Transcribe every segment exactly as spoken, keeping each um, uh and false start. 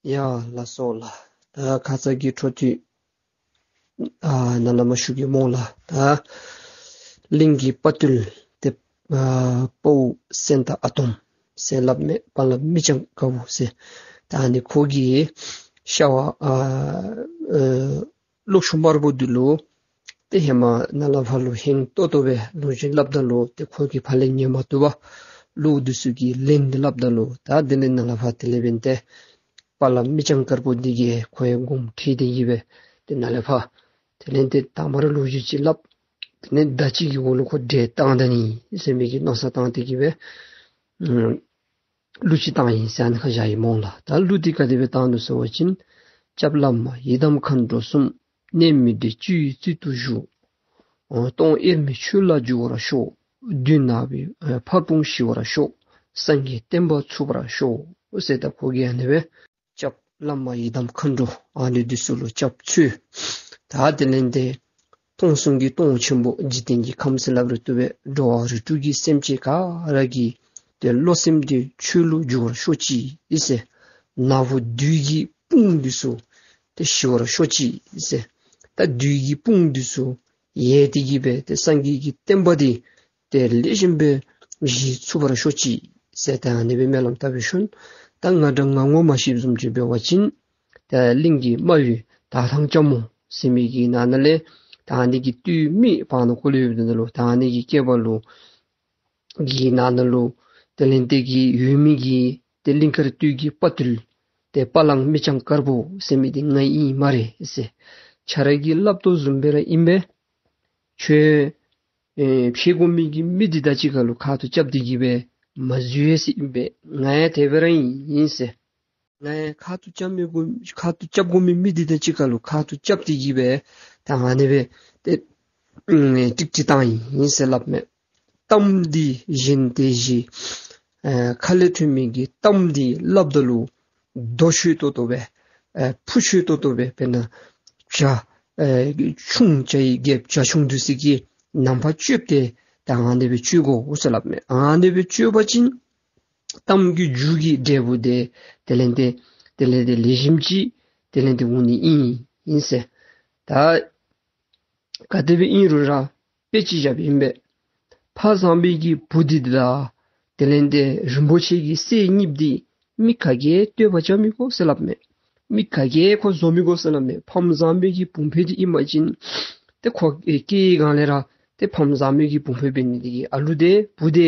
ཡ་ལགས་སོ་ལགས། ད་ཁ་ཙ་གི་འཕྲོ་མཐུད་ཨ་ནཱ་ལས་མར་ཞུ་གེ་སྨོ་ལགས། ད་གླིང་གི་དཔའ་བརྟུལ་ཏེ་ཨ་དཔའ་བོ་སེང་སྟག་ཨ་དོམ་ཟེར་སླབ་མི་དཔའ་ལང་མི་སྤྱང་དཀར་པོ་ཟེར། ད་ཨ་ནི་ཁོ་གིས་ཤ་བ་ཨ་ཨ་གློག་ཤུགས་དམར་པོ་འདི་ལུ་ཏེ་ཧེ་མ་ནཱ་ལས་ཕར་ལུ་ཧིང་ཏོག་ཏོ་སྦེ་ལོ་རྒྱུས་སླབ་ད་ལུ་ཏེ་ཁོ་གིས་ཕར་ལས་ཉན་མ་བཏུབ་པར་ཀླུ་འདི་ཚུ་གིས་ལན་འདི་སླབ་ད་ལུ་ད་དེ་ལས་ནཱ་ལས་ཕར་དེ་ལས་འབདན་ཏེ་དཔའ་ལང་མི་སྤྱང་དཀར་པོ་འདི་གིས་ཁོ་ཡང་དགོངསམ་ཁྲེལ་ཏེ་གིས་སྦེ་ཏེ་ནཱ་ལས་ཕར་དེ་ལས་ཏེ་དང་པ་ར་ལོ་རྒྱུས་ཅིག་སླབ། དེ་ལས་ཟླ་གཅིག་གི་འགོར་ལུ་ཁོ་བསྒྲལ་བཏང་ད་ནི་ཟེར་མི་གི་མནོ་བསམ་བཏང་སྟེ་གིས་སྦེ་ཨམ་གླུ་ཅིག་བཏང་ཡི་ཟེར་ཨ་ནི་ཁར་བཞག་ཡི་སྨོ་ལགས། ད་གླུ་འདི་ག་དེ་སྦེ་བཏང་ནུག་ཟེར་བ་ཅིན། སྐྱབས་བླ་མ་ཡི་དམ་མཁའ་འགྲོ་གསུམ། གནད་མི་འདྲེས་སྤྱི་ཡི་རྩིབས་ཏུ་བཞུགས། ཨ་སྟོང་དབྱེར་མེད་ཆོས་ལ་འཇུག་པར་ཤོག། བདུད་ནག་པོའི་ཨ་ཕ་སྤུན་ཞི་བར་ཤོག། སངས་རྒྱས་བསྟན་པ་ཚུགས་པར་ཤོག་ཟེར། ད་ཁོ་གིས་ཨ་ནི་སྦེ་སྐྱབས་བླ་མ་ཡི་དམ་མཁའ་འགྲོ་ཨ་ནི་འདི་ཚུ་ལུ་སྐྱབས་འཚོལ། ད་དེ་ལས་ཏེ་སྟོང་གསུམ་གྱི་སྟོང་ཆེན་པོ་འཇིག་རྟེན་གྱི་ཁམས་ཟེར་སླབ་རུང་བཏུབ་པས། འགྲོ་བ་རིགས་དྲུག་གི་སེམས་ཅན་ག་ར་གི་ཏེ་བློ་སེམས་འདི་ཆོས་ལུ་འཇུག་པར་ཤོག་ཅིག་ཟེར། ནག་པོ་བདུད་ཀྱི་དཔུང་འདི་ཚུ་ཏེ་ཞི་བར་ཤོག་ཅིག་ཟེར། ད་བདུད་ཀྱི་དཔུང་འདི་ཚུ་ཡལ་ཏེ་གིས་སྦེ་ཏེ་སངས་རྒྱས་ཀྱི་བསྟན་པ་འདི་ཏེ་ལེགས་ཤོམ་སྦེ་གཞི་ཚུགས་པར་ཤོག་ཅིག་ཟེར། ད་ཨ་ནི་སྦེ་སྨོན་ལམ་བཏབ་པའི་ཤུལ་ད་ང་འདྲ་ང་ངོ་མ་ཤེསཔ་བཟུམ་ཅིག་འབད་བ་ཅིན་ད་གླིང་གི་དམའ་བའི་དར་ཐང་ལྕམ་མོ་ཟེར་མི་གི་ནང་ན་ལས་ད་ཨ་ནི་གི་སྟོད་སྨད་བར་ན་ཀོ་ལེ་ཡོདཔ་ད་ལུ་ད་ཨ་ནི་གི་སྐེད་པ་ལུ་གི་ནང་ན་ལུ་དེ་ལས་ཏེ་གི་ཡོད་མི་གི་ཏེ་གླིང་དཀར་སྟོད་ཀྱི་དཔའ་བརྟུལ་ཏེ་དཔའ་གླང་མི་སྤྱང་དཀར་པོ་ཟེར་མི་འདི་ང་ཨིན་སྨ་རེ་ཟེར། ཁྱོད་ར་གིས་སླབ་དོ་བཟུམ་སྦེ་ར་ཨིན་པས། ཁྱོད་ཨེ་ཕྱད་དགོ་མི་གི་མི་འདི་དང་གཅིག་ཁར་ལུ་ཁ་ཐུག་རྐྱབ་སྟེ་གིས་སྦེ་མ་འཛུལ་ཡི་ཟེར་ཨིན་པས། ང་ཡང་དེ་སྦེ་ར་ཨིན་ཟེར། ང་ཡང་ཁ་ཐུག་རྐྱབ་མི་དགོ་ཁ་ཐུག་རྐྱབ་དགོ་མི་མི་འདི་དང་གཅིག་ཁར་ལུ་ཁ་ཐུག་རྐྱབ་སྟེ་གིས་སྦེ་ད་ཨ་ནི་སྦེ་ཏེ་ཨེ་ཀྲིག་ཀྲི་བཏང་ཡི་ཟེར་སླབ་མས། གཏམ་འདི་གཞན་ཏེ་གཞན་ཨེ་ཁ་ལས་ཐོན་མི་གི་གཏམ་འདི་སླབ་ད་ལུ་རྡོ་ཤོས་ཏོག་ཏོ་སྦེ་ཨེ་ཕུ་ཤོས་ཏོག་ཏོ་སྦེ་དཔེར་ན་བྱ་ཨེ་ཆུང་བྱ་ཡི་རྒྱལཔོ་བྱ་ཆུང་འདི་ཚུ་གིས་ནམ་ཕར་སྤྱོད་དེ་ད་ཨ་ནི་སྦེ་སྤྱོད་དགོ་ཟེར་སླབ་མས། ཨ་ནི་སྦེ་སྤྱོད་པ་ཅིན་གཏམ་གྱི་མཇུག་གི་འབྲས་བུ་འདི་དེ་ལས་ཏེ་དེ་ལས་ཏེ་ལེགས་ཤོམ་ཅིག་དེ་ལས་ཏེ་འོང་ནི་ཨིན་ཨིན་ཟེར། ད་ག་དེ་སྦེ་ཨིན་རུང་ར་དཔེ་ཅིག་བཞགཔ་ཨིན་པས། ཕམ་བཟང་པོའི་གི་བུ་འདི་དང་དེ་ལས་ཏེ་རིན་པོ་ཆེ་གི་སྲས་གཉིསཔོ་འདི་མི་ག་གིས་བསྟོད་པ་རྐྱབ་མི་དགོ་ཟེར་སླབ་མས། མི་ག་གིས་ཁོ་བཟོ་མི་དགོ་ཟེར་སླབ་མས། ཕམ་བཟང་པོའི་གི་བུམོ་འདི་ཨིན་པ་ཅིན་ཏེ་ཁོ་སྐྱེས་སྒང་ལས་ར་ཏེ་ཕམ་བཟང་པོའི་གི་བུམོ་འབད་ནི་འདི་གིས་ཨ་ལུ་འདི་བུ་འདི་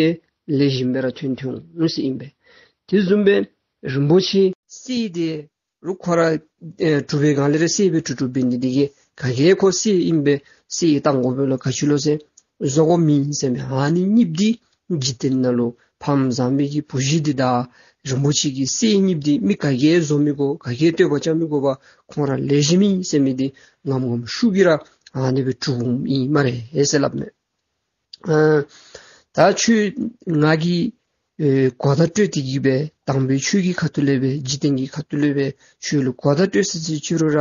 ལེགས་ཤོམ་སྦེ་ར་ཐོན་ཐོན་འོང་ཟེར་ཨིན་པས། དེ་བཟུམ་སྦེ་རིན་པོ་ཆེ་སྲས་འདི་རུང་ཁོ་ར་ཨེ་གྲུབ་པའི་སྒང་ལས་ར་སྲས་སྦེ་གྲུབ་གྲུབ་འབད་ནི་འདི་གིས་ག་གིས་ཁོ་སྲས་ཨིན་པས་སྲས་བཏང་དགོ་པས་ལོ་ག་ཅི་ལོ་ཟེར་བཟོ་དགོཔ་མེད་ཟེར་མས། ཨ་ནི་གཉིསཔོ་འདི་འཇིག་རྟེན་ནང་ལུ་ཕམ་བཟང་པོའི་གི་བུ་གཞི་འདི་དང་རིན་པོ་ཆེ་གི་སྲས་གཉིསཔོ་འདི་མི་ག་གིས་བཟོ་མི་དགོ་ག་གིས་བསྟོད་པ་རྐྱབ་མི་དགོ་པར་ཁོང་ར་ལེགས་ཤོམ་ཨིན་ཟེར་མི་འདི་ངམ་ངམ་ཤུགས་ཀྱིས་ར་ཨ་ནི་སྦེ་གྲུབ་འོངམ་ཨིན་སྨ་རེ་ཟེར་སླབ་མས། ཨ་ད་ཁྱོད་ང་གིས་ཨེ་གོ་བརྡ་སྤྲོད་དེ་གིས་སྦེ་དང་པའི་ཆོས་ཀྱི་ཁ་ཐུག་ལས་སྦེ་འཇིག་རྟེན་གྱི་ཁ་ཐུག་ལས་སྦེ་ཁྱོད་ལུ་གོ་བརྡ་སྤྲོད་ས་ཅིག་ཅིག་རུང་ར་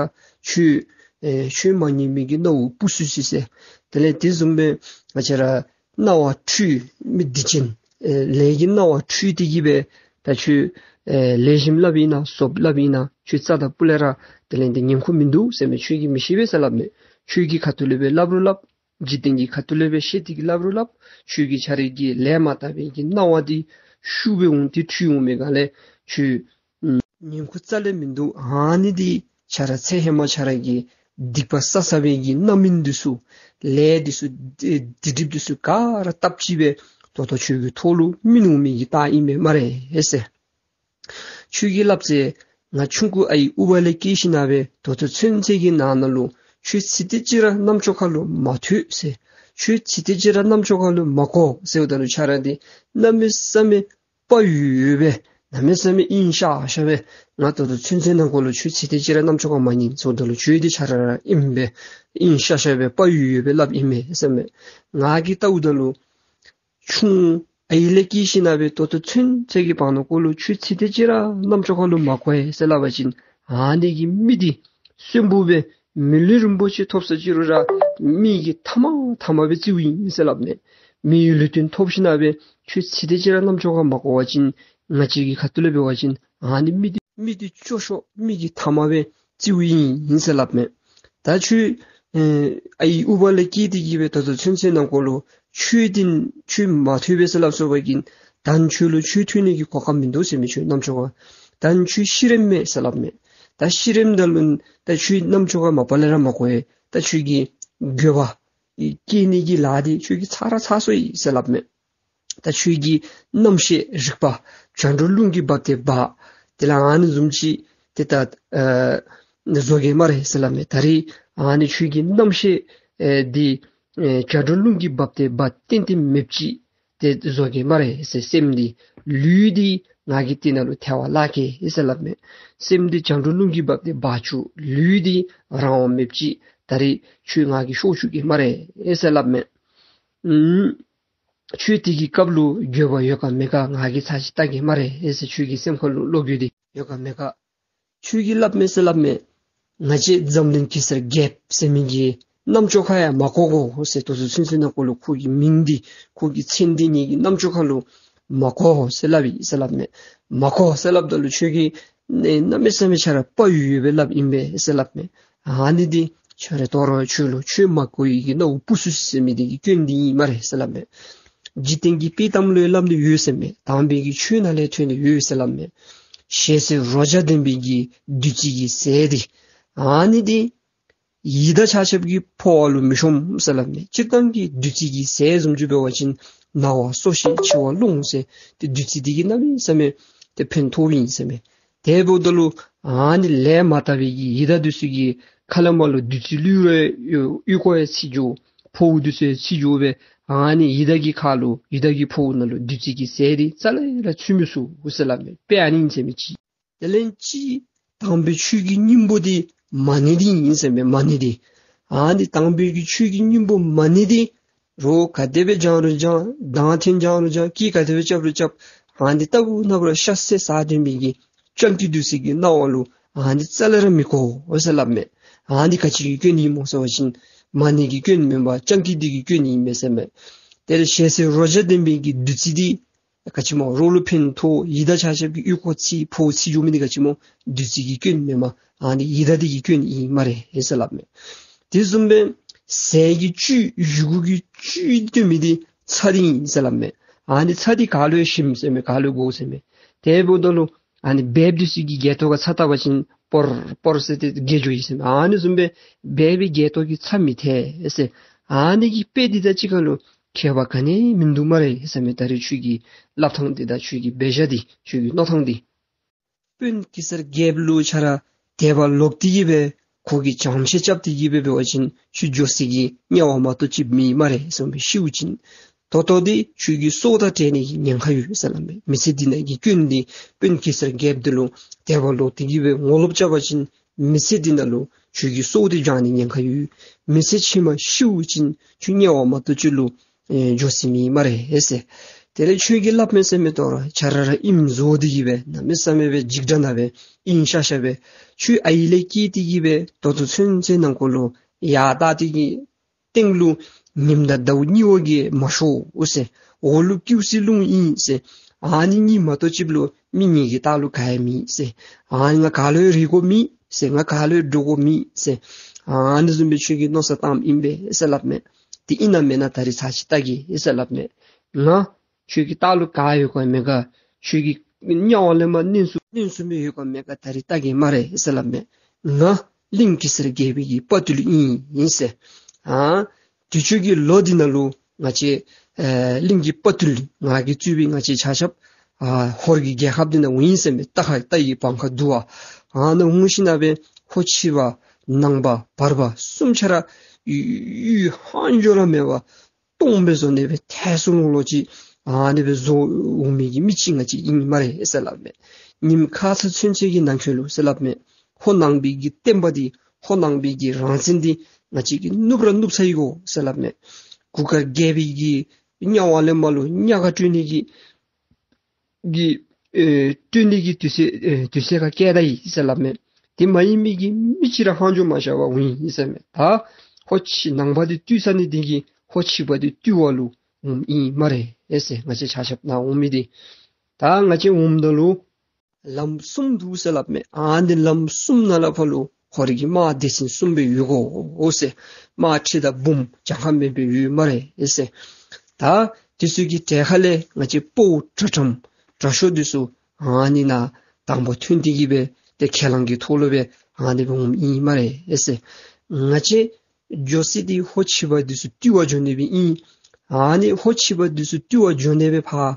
ཁྱོད་ཨེ་ཆོས་མ་ཉན་མི་གི་རྣ་བ་སྤུ་སུ་སི་ཟེར། དེ་ལས་དེ་བཟུམ་སྦེ་ང་བཅས་ར་རྣ་བ་འཁྲུལ་མི་སྡིག་ཅན་ཨེ་ལས་ཀྱི་རྣ་བ་འཁྲུལ་ཏེ་གིས་སྦེ་ད་ཁྱོད་ཨེ་ལེགས་ཤོམ་སླབ་ཨིན་ན་བཙོགཔ་སླབ་ཨིན་ན་ཁྱོད་རྩ་དང་སྤུ་ལས་ར་དེ་ལས་དེ་ཉན་ཁུངས་མིན་འདུག་ཟེར་མས། ཁྱོད་ཀྱིས་མི་ཤེས་པས་ཟེར་སླབ་མས། ཁྱོད་ཀྱི་ཁ་ཐུག་ལས་སྦེ་སླབ་རུང་སླབ། འཇིག་རྟེན་གྱི་ཁ་ཐུག་ལས་སྦེ་བཤད་དེ་གིས་སླབ་རུང་སླབ། ཁྱོད་ཀྱི་ཁྱོད་རའི་གི་ལས་མ་དག་པའི་གི་རྣ་བ་འདི་ཤུགས་སྦེ་འོང་སྟེ་འཁྲུལ་འོང་མི་སྒང་ལས་ཁྱོད་ཨམ་ཉན་ཁུངས་རྩ་ལས་མིན་འདུག། ཨ་ནི་འདི་ཁྱོད་ར་ཚེ་ཧེ་མ་ཁྱོད་ར་གི་སྡིག་པ་བསགས་བསགས་པའི་གི་རྣམ་སྨིན་འདི་ཚུ་ལས་འདི་ཚུ་སྡིག་སྡིག་སྒྲིབ་འདི་ཚུ་ག་ར་བཏབ་ཅི་སྦེ་ད་ལྟོ་ཁྱོད་ཀྱི་ཐོག་ལུ་སྨིན་འོང་མི་གི་རྟགས་ཨིན་མས་སྨ་རེ་ཟེར། ཁྱོད་ཀྱིས་སླབ་ཚེ་ང་ཆུང་ཀུ་ཨའི་ཨུ་བ་ལས་སྐྱེས་ཞིནམ་ལས་ད་ལྟོ་ཚུན་ཚོད་ཀྱི་ནང་ན་ལུ་ཁྱོད་ཚིག་དེ་ཅིག་ར་རྣམ་ཅོ་ཁ་ལུ་མ་ཐོས་ཟེར། ཁྱོད་ཚིག་དེ་ཅིག་ར་རྣམ་ཅོ་ཁ་ལུ་མ་གོ་ཟེརཝ་ད་ལུ་ཁྱོད་ར་འདི་གནམ་མེད་ས་མེད་དཔའ་ཡོད་ཡོད་སྦེ་གནམ་མེད་ས་མེད་ཨིན་ཤ་ཤ་སྦེ་ང་ད་ལྟོ་ཚུན་ཚོད་ནང་འཁོད་ལུ་ཁྱོད་ཚིག་དེ་ཅིག་ར་རྣམ་ཅོ་ཁ་མ་ཉན་ཟེརཝ་ད་ལུ་ཁྱོད་འདི་ཁྱོད་ར་ར་ཨིན་པས་ཨིན་ཤ་ཤ་སྦེ་དཔའ་ཡོད་ཡོད་སྦེ་སླབ་ཨིན་མས་ཟེར་མས། ང་གིས་བལྟཝ་ད་ལུ་ཆུང་ཨའི་ལས་སྐྱེས་ཞིནམ་ལས་ད་ལྟོ་ཚུན་ཚོད་ཀྱི་བར་ན་འཁོད་ལུ་ཁྱོད་ཚིག་དེ་ཅིག་ར་རྣམ་ཅོ་ཁ་ལུ་མ་གོ་ཡི་ཟེར་སླབ་པ་ཅིན་ཨ་ནི་གི་མི་འདི་གསོན་པོ་སྦེ་མི་ལུས་རིན་པོ་ཆེ་ཐོབ་ས་ཅིག་རུང་ར་མི་གི་ཐ་མ་ཐ་མ་སྦེ་བརྩིཝ་ཨིན་ཟེར་སླབ་མས། མི་ཡི་ལུས་རྟེན་ཐོབ་ཞིནམ་ལས་ཁྱོད་ཚིག་དེ་ཅིག་ར་རྣམ་ཅོ་ཁ་མ་གོ་བ་ཅིན་ང་བཅས་ཀྱི་ཁ་ཐུག་ལས་འབད་བ་ཅིན་ཨ་ནི་མི་འདི་ མི་འདི་སྐྱོ་ཤོས་མི་གི་མཐའ་མ་སྦེ་བརྩིཝ་ཨིན་ཟེར་སླབ་མས། ད་ཁྱོད་ཨེ་ཨའི་ཨུ་པ་ལས་སྐྱེས་ཏེ་གི་སྦེ་ད་ལྟོ་ཚུན་ཚོད་ནང་འཁོད་ལུ་ཁྱོད་འདི་ཁྱོད་མ་ཐོབ་པས་ཟེར་སླབ་སོང་པ་ཅིན་ད་ཁྱོད་ལུ་ཁྱོད་ཐོབ་ནི་གི་གོ་སྐབས་མིན་འདུག་ཟེར་མས། ཁྱོད་རྣམ་ཅོ་ཁར་ད་ཁྱོད་ཤི་རནམ་མས་ཟེར་སླབ་མས། ད་ཤི་རནམ་ད་ལུ་ད་ཁྱོད་རྣམ་ཅོ་ཁར་མ་པ་ལས་ར་མ་གོ་ཡི། ད་ཁྱོད་ཀྱི་འགྱོད་པ་སྐྱེ་ནི་གི་ལཱ་འདི་ཁྱོད་ཀྱིས་ཚར་ར་ཚར་སོང་ཡི་ཟེར་སླབ་མས། ད་ཁྱོད་ཀྱི་རྣམ་ཤེས་རིག་པ་བྱ་འགྲོ་རླུང་གིས་འབག་སྟེ་འབག། དེ་ལས་ཨ་ནི་བཟུམ་ཅིག་ཏེ་ད་ཨ་བཟོ་གེ་སྨ་རེ་ཟེར་སླབ་མས། ད་རིས་ཨ་ནི་ཁྱོད་ཀྱི་རྣམ་ཤེས་ཨེ་འདི་ཨེ་བྱ་འགྲོ་རླུང་གིས་འབག་སྟེ་འབག་ཏན་ཏན་མེདཔ་ཅིག་ཏེ་བཟོ་གེ་སྨ་རེ་ཟེར། སེམས་འདི་ལུས་འདི་ང་གིས་དེ་ནང་ལུ་ཐལ་བར་བརླག་གེ་ཟེར་སླབ་མས། སེམས་འདི་བྱ་འགྲོ་རླུང་གིས་འབག་སྟེ་འབག་བཅུག། ལུས་འདི་རང་དབང་མེདཔ་ཅིག་ད་རིས་ཁྱོད་ང་གིས་ཤོར་བཅུག་གེ་སྨ་རེ་ཟེར་སླབ་མས། ཨུམ། ཁྱོད་དེ་གི་སྐབས་ལུ་འགྱོད་པ་ཡོད་ག་མེད་ག་ང་གིས་ཚར་ཅིག་བལྟ་གེ་སྨ་རེ་ཟེར། ཁྱོད་ཀྱི་སེམས་ཁ་ལུ་བློ་འགྱོད་འདི་ཡོད་ག་མེད་ག། ཁྱོད་ཀྱིས་སླབ་མས་ཟེར་སླབ་མས། ང་བཅས་འཛམ་གླིང་གེ་སར་རྒྱལཔོ་ཟེར་མི་གི་རྣམ་ཅོ་ཁར་ཡང་མ་གོ་གོ་ཟེར། ད་ལྟོ་ཚུན་ཚོད་ནང་འཁོད་ལུ་ཁོ་གི་མིང་འདི་ཁོ་གི་མཚན་འདི་ངེ་གི་རྣམ་ཅོ་ཁ་ལུ་མ་གོ་ཟེར་སླབ་ཡི་ཟེར་སླབ་མས། མ་གོ་ཟེར་སླབ་ད་ལུ་ཁྱོད་ཀྱིས་གནམ་མེད་ས་མེད་ཆ་ར་དཔའ་ཡོད་ཡོདཔ་སྦེ་སླབ་ཨིན་པས་ཟེར་སླབ་མས། ཨ་ནི་འདི་ཁྱོད་ར་དོ་རུང་ཁྱོད་ལུ་ཁྱོད་མ་གོ་ཡི་གི་སྣའུ་སྤུ་སུ་ཟེར་མི་འདི་གི་སྐྱོན་འདི་ཨིན་སྨ་རེ་ཟེར་སླབ་མས། འཇིག་རྟེན་གྱི་དཔྱེ་གཏམ་ལུ་ཡང་སླབ་ནི་ཡོད་ཟེར་མས། དམ་པའི་གི་ཆོས་ནང་ལས་ཐོན་ནི་ཡོད་ཟེར་སླབ་མས། ཞལ་ཟས་རོ་བརྒྱ་ལྡན་པའི་གི་བདུད་རྩི་གི་ཟས་འདི་ཨ་ནི་འདི་ཡི་དྭགས་ཆ་ཁྱབ་ཀྱི་ཕོཝ་ལུ་མི་ཤོངམ་ཟེར་སླབ་མས། སྤྱིར་བཏང་གི་བདུད་རྩི་གི་ཟས་བཟུམ་ཅིག་འབད་བ་ཅིན་ན་བ་གསོ་ཞིང་འཆི་བ་སློང་ཟེར། ཏེ་བདུད་རྩི་འདི་གིས་གནམ་མེད་ས་མེད་ཏེ་ཕན་ཐོགས་ཨིན་ཟེར་མས། དེ་འབདཝ་ད་ལུ་ཨ་ནི་ལས་མ་དག་པའི་གི་ཡི་དྭགས་འདི་ཚུ་གི་ཁ་ལས་མར་ལུ་བདུད་རྩི་བླུགས་རུང་ཡུ་ཡུ་ཁོ་ཡང་འཚིག་འགྱོ། ཕོཝ་འདི་ཚུ་ཡང་འཚིག་འགྱོ་སྦེ་ཨ་ནི་ཡི་དྭགས་ཀྱི་ཁ་ལུ་ཡི་དྭགས་ཀྱི་ཕོཝ་ནང་ལུ་བདུད་རྩི་གི་ཟས་འདི་རྩ་ལས་ར་ཚུད་མི་ཚུགས་ཟེར་སླབ་མས། དཔེ་ཨ་ནི་ཨིན་ཟེར་མི་ཅིག། དེ་ལས་ཅིག་དམ་པའི་ཆོས་ཀྱི་སྙིང་པོ་འདི་མ་ཎི་འདི་ཨིན་ཟེར་མས། མ་ཎི་འདི་ཨ་ནི་དམ་པའི་གི་ཆོས་ཀྱི་སྙིང་པོ་མ་ཎི་འདི་རོགས་ག་དེ་སྦེ་བགྱང་རུང་བགྱང་གདངས་འཐེན་བགྱང་རུང་བགྱང་གིས་ག་དེ་སྦེ་རྐྱབ་རུང་རྐྱབ་ཨ་ནི་ལྟ་བུ་ན་བུ་ར་ཤ་ཟ་ས་དེ་མི་གི་སྤྱང་ཀི་འདི་ཚུ་གི་རྣ་བ་ལུ་ཨ་ནི་རྩ་ལས་ར་མི་གོ་ཟེར་སླབ་མས། ཨ་ནི་ག་ཅི་གི་སྐྱོན་ཨིན་སྨོ་ཟེར་བ་ཅིན་མ་ཎི་གི་སྐྱོན་མེན་པར་སྤྱང་ཀི་འདི་གི་སྐྱོན་ཨིན་མས་ཟེར་མས། དེ་ལས་ཞལ་ཟས་རོ་བརྒྱ་ལྡན་པའི་གི་བདུད་རྩི་འདི་ག་ཅི་སྨོ་རོགས་ལུ་ཕན་ཐོགས། ཡི་དྭགས་ཆ་ཁྱབ་ཀྱི་ཡུ་ཁོ་འཚིག་ཕོཝ་འཚིག་འགྱོ་མི་འདི་ག་ཅི་སྨོ་བདུད་རྩི་གི་སྐྱོན་མེན་པར་ཨ་ནི་ཡི་དྭགས་འདི་གི་སྐྱོན་ཨིན་སྨ་རེ་ཟེར་སླབ་མས། དེ་བཟུམ་སྦེ་ཟས་ཀྱི་བཅུད་བཞེས་སྒོ་གི་བཅུད་སྟོན་མི་འདི་ཚྭ་འདི་ཨིན་ཟེར་སླབ་མས། ཨ་ནི་ཚྭ་འདི་ག་ལུ་ཡང་ཞིམ་ཟེར་མས། ག་ལུ་ཡང་དགོ་ཟེར་མས། དེ་འབདཝ་ད་ལུ་ཨ་ནི་སྦལཔ་འདི་ཚུ་གི་སྒལ་ཏོ་ཁར་ཚྭ་བཏབ་པ་ཅིན་སྤོར་སྤོར་ཟེར་ཏེ་འགྱེལ་འགྱོ་ཡི་ཟེར་མས། ཨ་ནི་བཟུམ་སྦེ་སྦལཔ་གི་སྒལ་ཏོ་གིས་ཚྭ་མི་ཐལ་ཟེར། ཨ་ནི་གི་དཔེ་འདི་དང་གཅིག་ཁར་ལུ་ཁྱད་པར་ག་ནི་ཡང་མིན་འདུག་སྨ་རེ་ཟེར་མས། ད་རིས་ཁྱོད་ཀྱི་སླབ་ཐངས་འདི་དང་ཁྱོད་ཀྱི་འབད་བཞག་འདི་ཁྱོད་ཀྱི་མནོ་ཐངས་འདི། དཔོན་གེ་སར་རྒྱལཔོ་ལུ་ཆ་ར་དད་པ་ལོག་སྟེ་གི་སྦེ་ཁོ་གི་བྱམས་བརྩེ་རྐྱབ་སྟེ་གི་སྦེ་འབད་བ་ཅིན་ཁྱོད་འགྱོ་སའི་གི་དམྱལ་བ་མ་གཏོགས་ཅིག་མེད་སྨ་རེ་ཟེར་མས། ཤིཝ་ཅིན་ད་ལྟོ་འདི་ཁྱོད་ཀྱི་སྲོག་དང་བྲལ་ནི་གི་ཉེན་ཁ་ཡོད་ཟེར་སླབ་མས། མི་ཚེ་འདི་ནང་གི་སྐྱོན་འདི་དཔོན་གེ་སར་རྒྱལཔོ་འདི་ལུ་དད་པ་ལོག་སྟེ་གི་སྦེ་ངོ་ལོག་རྐྱབ་པ་ཅིན་མི་ཚེ་འདི་ནང་ལུ་ཁྱོད་ཀྱི་སྲོག་འདི་འབྱང་ནི་ཉེན་ཁ་ཡོད། མི་ཚེ་ཕྱི་མ་ཤིཝ་ཅིན་ཁྱོད་དམྱལ་བ་མ་གཏོགས་ཅིག་ལུ་ཨེ་འགྱོ་ས་མེད་སྨ་རེ་ཟེར། དེ་ལས་ཁྱོད་ཀྱིས་སླབ་མས་ཟེར་མས། ད་རུང་ཁྱོད་ར་ར་ཨིནམ་བཟོ་སྟེ་གི་སྦེ་གནམ་མེད་ས་མེད་སྦེ་འཇིགས་སྐྲག་ནང་སྦེ་ཨིན་ཤ་ཤ་སྦེ་ཁྱོད་ཨའི་ལས་སྐྱེས་ཏེ་གི་སྦེ་ད་ལྟོ་ཚུན་ཚོད་ནང་འཁོད་ལུ་ཡར་ལྟ་སྟེ་གི་སྟེང་ལུ་ཉིམ་དང་ཟླཝ་གཉིས་པོ་གིས་མ་ཤོར་ཟེར། འོག་ལུ་སྐྱུག་སེ་རླུང་ཨིན་ཟེར། ཨ་ནི་གཉིས་མ་གཏོགས་ཅིག་ལུ་མི་ངེ་གི་ལྟག་ལུ་ག་ཡང་མེད་ཟེར། ཨ་ནི་ང་ག་ལུ་ཡང་རེ་དགོཔ་མེད་ཟེར། ང་ག་ལུ་ཡང་འདྲོག་དགོཔ་མེད་ཟེར། ཨ་ནི་བཟུམ་སྦེ་ཁྱོད་ཀྱིས་མནོ་བསམ་བཏངམ་ཨིན་པས་ཟེར་སླབ་མས། དེ་ཨིན་ན་མེན་ན་ད་རིས་ཚར་ཅིག་བལྟ་གེ་ཟེར་སླབ་མས། ང་ཁྱོད་ཀྱི་ལྟག་ལུ་ག་ཡོད་ག་མེད་ག། ཁྱོད་ཀྱི་དམྱལ་བ་ལས་མར་མནན་ཚུགས་མནན་ཚུགས་མི་ཡོད་ག་མེད་ག་ད་རིས་བལྟ་གེ་སྨ་རེ་ཟེར་སླབ་མས། ང་གླིང་གེ་སར་རྒྱལ་པོའི་གི་དཔའ་རྟུལ་ཨིན་ཨིན་ཟེར། ཨ་དུས་ཅི་གི་ལོ་འདི་ནང་ལུ་ང་བཅས་ཨེ་གླིང་གི་དཔའ་རྟུལ་ང་གིས་གཙོས་པའི་ང་བཅས་ཆ་ཁྱབ་ཨ་ཧོར་གྱི་རྒྱལ་ཁབ་འདི་ནང་འོང་ཡི་ཟེར་མས། རྟ་ཁ་རྟ་ཡི་བང་ཁ་བསྡུ་བར། ཨ་ནཱ་འོང་ཞིནམ་ལས་ཧོར་ཕྱི་པ་ནང་པ་བར་པ་གསུམ་ཆ་ར་ཡུལ་ཡུལ་ཧང་འགྱོ་ར་མེད་པར་སྟོང་སྦེ་བཟོ་ནི་སྦེ་ཐལ་སོང་ལོ་ལོ་ཅིག་ཨ་ནི་སྦེ་བཟོ་འོང་མི་གི་མི་ཅིག་ང་བཅས་ཨིན་སྨ་རེ་ཟེར་སླབ་མས། ཉིནམ་ཁ་ཙ་ཚུན་ཚོད་ཀྱི་ནང་འཁོད་ལུ་ཟེར་སླབ་མས། ཧོར་ནང་པའི་གི་བསྟན་པ་འདི་ཧོར་ནང་པའི་གི་རང་བཙན་འདི་ང་བཅས་ཀྱིས་ནུབ་ར་ནུབ་ཚར་ཡི་གོ་ཟེར་སླབ་མས། གུར་དཀར་རྒྱལ་པོའི་གི་དམྱལ་བ་ལས་མར་ལུ་དམྱལ་ཁར་སྤྲོད་ནི་གི་གི་ཨེ་སྤྲོད་ནི་གི་དུས་ཚོད་ཨེ་དུས་ཚོད་ཁར་བསྐྱལ་ད་ཡི་ཟེར་སླབ་མས། དེ་མ་ཡིན་མི་གི་མི་ཅིག་ར་ཧང་འགྱོ་མ་བཞག་པར་འོང་ཡི་ཟེར་མས། ད་ཧོར་ཕྱི་ནང་པ་འདི་བཏུལ་ཚར་ནི་འདི་གིས་ཧོར་ཕྱི་པ་འདི་བཏུལ་བར་ལུ་འོངམ་ཨིན་སྨ་རེ་ཟེར། ང་བཅས་ཆ་ཁྱབ་ནཱ་འོང་མི་འདི་ད་ང་བཅས་འོངམ་ད་ལུ་ ལམ་གསུམ་འདུག་ཟེར་སླབ་མས། ཨ་ནི་ལམ་གསུམ་ནང་ལས་ཕར་ལུ་ཧོར་གྱི་དམག་སྡེ་ཚན་གསུམ་སྦེ་ཡོད་དགོ་ཟེར། དམག་ཁྲི་དང་འབུམ་གྱངས་ཁ་མེད་པར་ཡོད་སྨ་རེ་ཟེར། ད་དེ་ཚུ་གི་གྲལ་ཁ་ལས་ང་བཅས་དཔའ་བོ་དྲག་ཁྲམ་དྲག་ཤོས་འདི་ཚུ་ཨ་ནི་ནང་དང་པ་ཐོན་ཏེ་གི་སྦེ་ཏེ་ཁས་བླངས་ཀྱི་ཐོག་ལུ་སྦེ་ཨ་ནི་སྦེ་འོངམ་ཨིན་སྨ་རེ་ཟེར། ང་བཅས་འགྱོ་ས་འདི་ཧོར་ཕྱི་པ་འདི་ཚུ་བཏུལ་བར་འགྱོ་ནི་སྦེ་ཨིན། ཨ་ནི་ཧོར་ཕྱི་པ་འདི་ཚུ་བཏུལ་བར་འགྱོ་ནི་སྦེ་ཕར་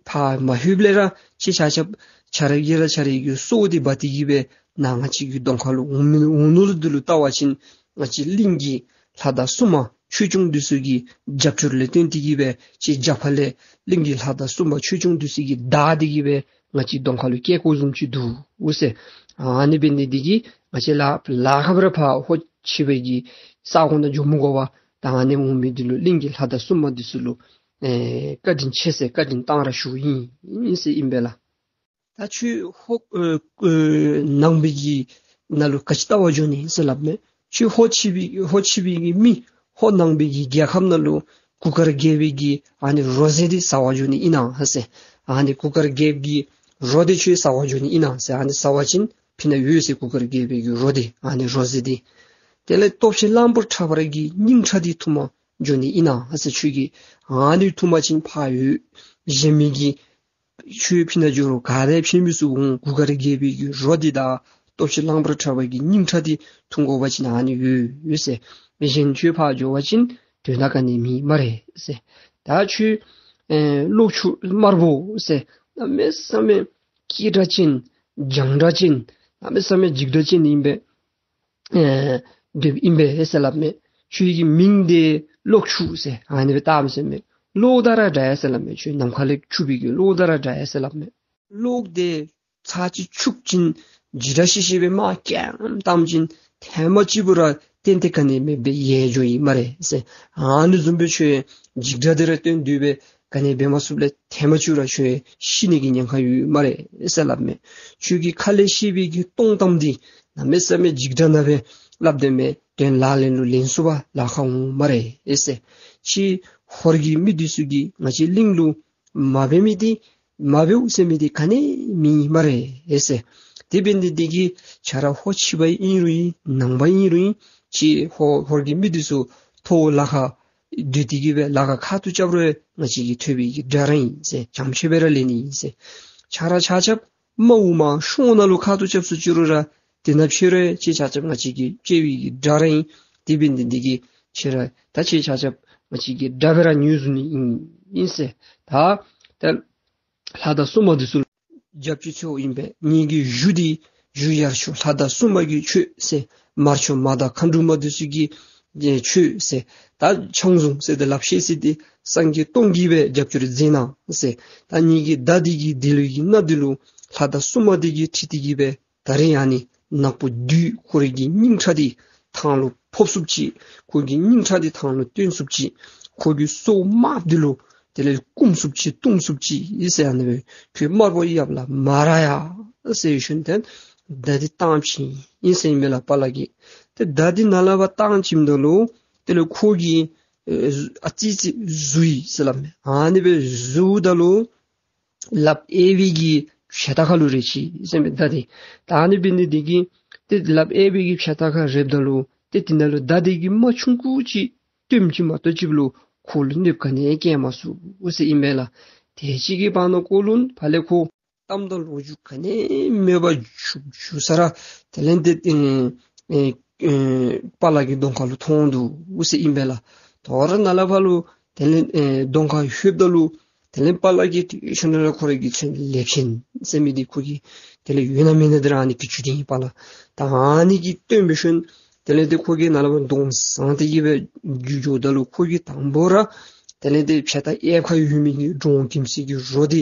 ཕར་མ་ལྷོདཔ་ལས་ར་ཁྱེད་ཆ་ཁྱབ་ཁྱེད་ར་གིས་ར་ཁྱེད་རའི་གི་སྲོག་འདི་འབག་སྟེ་གི་སྦེ་ནཱ་ང་བཅས་ཀྱི་གདོང་ཁ་ལུ་འོང་མི་འོང་ནི་འདི་ལུ་བལྟ་བ་ཅིན་ང་བཅས་གླིང་གི་ལྷ་དང་སྲུང་མ་ཆོས་སྐྱོང་འདི་ཚུ་གི་རྒྱབ་སྐྱོར་ལས་བརྟེན་ཏེ་གི་སྦེ་ཁྱེད་རྒྱབ་ཁ་ལས་གླིང་གི་ལྷ་དང་སྲུང་མ་ཆོས་སྐྱོང་འདི་ཚུ་གིས་བདའ་སྟེ་གི་སྦེ་ང་བཅས་གདོང་ཁ་ལུ་བཀལ་དགོཔ་བཟུམ་ཅིག་འདུག་ཟེར། ཨ་ནི་འབད་ནི་འདི་གིས་ང་བཅས་ལཱ་ལཱ་ཁག་སྦེ་ར་ཕར་ཧོར་ཕྱི་པའི་གི་ས་ཁོངས་ནང་འགྱོ་མི་དགོ་པར་ད་ཨ་ནི་འོང་མི་འདི་ལུ་གླིང་གི་ལྷ་དང་སྲུང་མ་འདི་ཚུ་ལུ་ཨེ་བཀའ་དྲིན་ཆེ་ཟེར་བཀའ་དྲིན་བཏང་ར་ཞུཝ་ཨིན་ཨིན་ཟེར་ཨིན་པས་ལགས། ད་ཁྱོད་ཧོར་ཨེ་ཨེ་ནང་པའི་གི་ནང་ལུ་ག་ཅི་བལྟ་བར་འགྱོ་ནི་ཟེར་སླབ་མས། ཁྱོད་ཧོར་ཕྱི་པའི་ཧོར་ཕྱི་པའི་གི་མི་ཧོར་ནང་པའི་གི་རྒྱལ་ཁབ་ནང་ལུ་གུར་དཀར་རྒྱལ་པོའི་གི་ཨ་ནི་རོ་ཟན་འདི་ཟ་བར་འགྱོ་ནི་ཨིན་ན་ཟེར། ཨ་ནི་གུར་དཀར་རྒྱལཔོ་གི་རོ་འདི་ཁྱོད་ཟ་བར་འགྱོ་ནི་ཨིན་ན་ཟེར། ཨ་ནི་ཟ་བ་ཅིན་ཕི་ནཱ་ཡོད་ཟེར། གུར་དཀར་རྒྱལ་པོའི་གི་རོ་འདི་ཨ་ནི་རོ་ཟན་འདི། དེ་ལས་སྟོབས་ཆེན་གླང་པོ་ཁྲ་བར་གྱི་སྙིང་ཁྲག་འདི་འཐུང་བར་འགྱོ་ནི་ཨིན་ན་ཟེར། ཁྱོད་ཀྱིས་ཨ་ནི་འཐུང་པ་ཅིན་ཕར་ཡོད་གཞན་མི་གི་ཁྱོད་ཕི་ནཱ་འགྱོ་རུང་ག་དེ་ཕྱད་མི་ཚུགས་འོང་། གུར་དཀར་རྒྱལ་པོའི་གི་རོ་འདི་དང་སྟོབས་ཆེན་གླང་པོ་ཁྲ་བར་གྱི་སྙིང་ཁྲག་འདི་འཐུང་དགོ་པ་ཅིན་ཨ་ནི་ཡོད་ཡོད་ཟེར། གཞན་ཁྱོད་ཕར་འགྱོ་བ་ཅིན་དོན་དག་ག་ནི་མེད་སྨ་རེ་ཟེར། ད་ཁྱོད་ཨེ་གློག་ཆུང་དམར་པོ་ཟེར་གནམ་མེད་ས་མེད་སྐད་གྲགས་ཅན་རྒྱང་གྲགས་ཅན་གནམ་མེད་ས་མེད་འཇིགས་སྒྲ་ཅན་ཨིན་པས། ཨེ་འདི་ཨིན་པས་ཟེར་སླབ་མས། ཁྱོད་ཀྱི་མིང་འདི་གློག་ཆུང་ཟེར་ཨ་ནི་སྦེ་བཏགསཔ་ཟེར་མས། གློག་དང་ར་འདྲ་ཡི་ཟེར་སླབ་མས། ཁྱོད་ནམ་མཁའ་ལས་འཁྱུག་པའི་གི་གློག་དང་ར་འདྲ་ཡི་ཟེར་སླབ་མས། གློག་འདི་ཚར་གཅིག་འཁྱུག་ཅིན་འཇིགས་སྒྲ་ཤི་ཤི་སྦེ་དམག་རྐྱངམ་བཏང་ཅིན་ཐེངས་མ་གཅིག་པུ་ར་རྟེན་འབྲེལ་ག་ནི་མེད་པར་ཡལ་འགྱོཝ་ཨིན་སྨ་རེ་ཟེར། ཨ་ནི་བཟུམ་སྦེ་ཁྱོད་འཇིགས་སྒྲ་འདི་ར་བཏོན་ཏེ་སྦེ་ག་ནི་འབད་མ་ཚུགསཔ་ལས་ཐེངས་མ་གཅིག་ར་ཁྱོད་ཤི་ནི་གི་ཉེན་ཁ་ཡོད་སྨ་རེ་ཟེར་སླབ་མས། ཁྱོད་ཀྱི་ཁ་ལས་བཤད་པའི་གི་སྟོང་གཏམ་འདི་གནམ་མེད་ས་མེད་འཇིགས་སྒྲ་ནང་སྦེ་སླབ་སྡོད་མི་དོན་ལག་ལེན་ལུ་ལེན་ཚུགས་པར་ལཱ་ཁག་འོང་སྨ་རེ་ཟེར། ཁྱེད་ཧོར་གྱི་མི་འདི་ཚུ་གིས་ང་བཅས་གླིང་ལུ་མ་འབད་མི་འདི་མ་འབདཝ་ཟེར་མི་འདི་ག་ནི་མེད་སྨ་རེ་ཟེར། དེ་འབད་ནི་འདི་གིས་ཁྱེད་ར་ཧོར་ཕྱི་པ་ཨིན་རུང་ཨིན་ནང་པ་ཨིན་རུང་ཨིན། ཁྱེད་ཧོར་ཧོར་གྱི་མི་འདི་ཚུ་ཐོག་ལཱ་ཁག་སྡོད་དེ་གི་སྦེ་ལཱ་ཁག་ཁ་ཐུག་རྐྱབ་རུང་ང་བཅས་ཀྱིས་ཐོབ་པའི་གི་དགྲ་ར་ཨིན་ཟེར། བྱམས་ཆེ་སྦེ་ར་ལེན་ནི་ཨིན་ཟེར། ཁྱེད་ར་ཆ་ཁྱབ་དམའཝ་མང་ཤོས་ནང་ལུ་ཁ་ཐུག་རྐྱབ་སུ་ཅིག་རུང་ར་དེ་ནང་ཕྱད་རུང་ཁྱེད་ཆ་ཁྱབ་ང་བཅས་ཀྱི་དཔྱལ་བའི་གི་དགྲ་ར་ཨིན། དེ་འབད་ནི་འདི་གིས་ཁྱེད་ར་ད་ཁྱེད་ཆ་ཁྱབ་ང་བཅས་ཀྱི་དགྲ་སྦེ་ར་ངོས་བཟུང་ནི་ཨིན་ཨིན་ཟེར། ད་ད་ལྷ་དང་སྲུང་མ་འདི་ཚུ་རྒྱབ་སྐྱོར་ཚུ་ཨིན་པས། ངེ་གི་གཞུ་འདི་གཞུ་ཡར་ཕྱོགས་ལྷ་དང་སྲུང་མ་གིས་མཆོད་ཟེར། མར་ཕྱོགས་མ་དང་མཁའ་འགྲོ་མ་འདི་ཚུ་གིས་ཨེ་མཆོད་ཟེར། ད་ཕྱག་བཟུང་ཟེར་ཏེ་ལགཔ་བཤེད་ཟེར་ཏེ་སངས་རྒྱས་སྟོང་གིས་སྦེ་རྒྱབ་སྐྱོར་མཛད་གནང་ཟེར། ད་ངེ་གི་མདའ་འདི་གི་མདུན་ལུ་གི་སྣ་འདི་ལུ་ལྷ་དང་སྲུང་མ་འདི་གིས་ཁྲིད་དེ་གི་སྦེ་ད་རིས་ཨ་ནི་ནག་པོ་བདུད་ཁོ་རའི་གི་སྙིང་ཁྲག་འདི་ཐང་ལུ་ཕོག་ཚུགསཔ་ཅིག། ཁོ་གི་སྙིང་ཁྲག་འདི་ཐང་ལུ་བཏོན་ཚུགསཔ་ཅིག། ཁོ་གི་སྲོག་དམརཔོ་འདི་ལུ་དེ་ལས་སྐུམ་ཚུགསཔ་ཅིག་བཏུང་ཚུགསཔ་ཅིག་ཨིན་ཟེར་ཨ་ནི་སྦེ་ཁོ་དམར་པོ་ཡབ་ལ་མ་ར་ཡ་ཟེར་ཞིནམ་ཏེ་མདའ་འདི་བཏང་བྱིན་ཨིན་ཟེར་ཨིན་མས་ལགས་པཱ་ལགས་ཀྱིས། ཏེ་མདའ་འདི་ནཱ་ལས་ཕར་བཏང་བྱིནམ་ད་ལུ་དེ་ལས་ཁོ་གི་ཨེ་ཨ་ཙི་ཅིག་འཛུལ་ཡི་ཟེར་སླབ་མས། ཨ་ནི་སྦེ་འཛུལཝ་ད་ལུ་ལགཔ་གཡས་པའི་གི་ཕྱག་ཐག་ཁ་ལུ་རེག་ཅི་ཟེར་མས་མདའ་འདི། ད་ཨ་ནི་འབད་ནི་འདི་གིས་ཏེ་ལགཔ་གཡས་པའི་གི་ཕྱག་ཐག་ཁར་རེགཔ་ད་ལུ་ཏེ་དེ་ནང་ལུ་མདའ་འདི་གིས་རྨ་ཆུང་ཀུ་ཅིག་བཏོན་ཅི་མ་གཏོགས་ཅིག་ལུ་ཁོ་ལུ་གནོདཔ་ག་ནི་བཀལ་མ་ཚུགས་ཟེར་ཨིན་མས་ལགས། དེ་ཅིག་གི་བར་ན་ཁོ་ལུ་ཕར་ལས་ཁོ་གཏམ་དང་ལོ་རྒྱུས་ག་ནི་མེད་པར་བཞུགས་བཞུགས་ས་ར་དེ་ལས་ཏེ་ཨེ་ཨེ་ཨེ་པཱ་ལགས་ཀྱི་གདོང་ཁ་ལུ་མཐོང་འདུག་ཟེར་ཨིན་པས་ལགས། དོ་རུང་ནཱ་ལས་ཕར་ལུ་དེ་ལས་ཨེ་གདོང་ཁར་ལྷོདཔ་ད་ལུ་དེ་ལས་པཱ་ལགས་ཀྱིས་ཏེ་ཤུལ་ལས་ཁོ་རའི་གི་མཚོན་ལེབ་ཆེན་ཟེར་མི་འདི་ཁོ་གི་དེ་ལས་ཡོད་ན་མེད་ན་འདི་ར་ཨ་ནི་གི་ཅུང་འདི་ཨིན་པཱ་ལགས། ད་ཨ་ནི་གིས་བཏོན་འབད་ཞིནམ་དེ་ལས་ཏེ་ཁོ་གིས་ནཱ་ལས་ཕར་གདོང་བཟང་སྟེ་གི་སྦེ་འགྱོ་འགྱོཝ་ད་ལུ་ཁོ་གིས་དང་པ་ར་དེ་ལས་ཏེ་ཕྱག་ཐག་གཡས་ཁར་ཡོད་མི་གི་འབྲོང་གེམ་ཤིང་གི་རོ་འདི་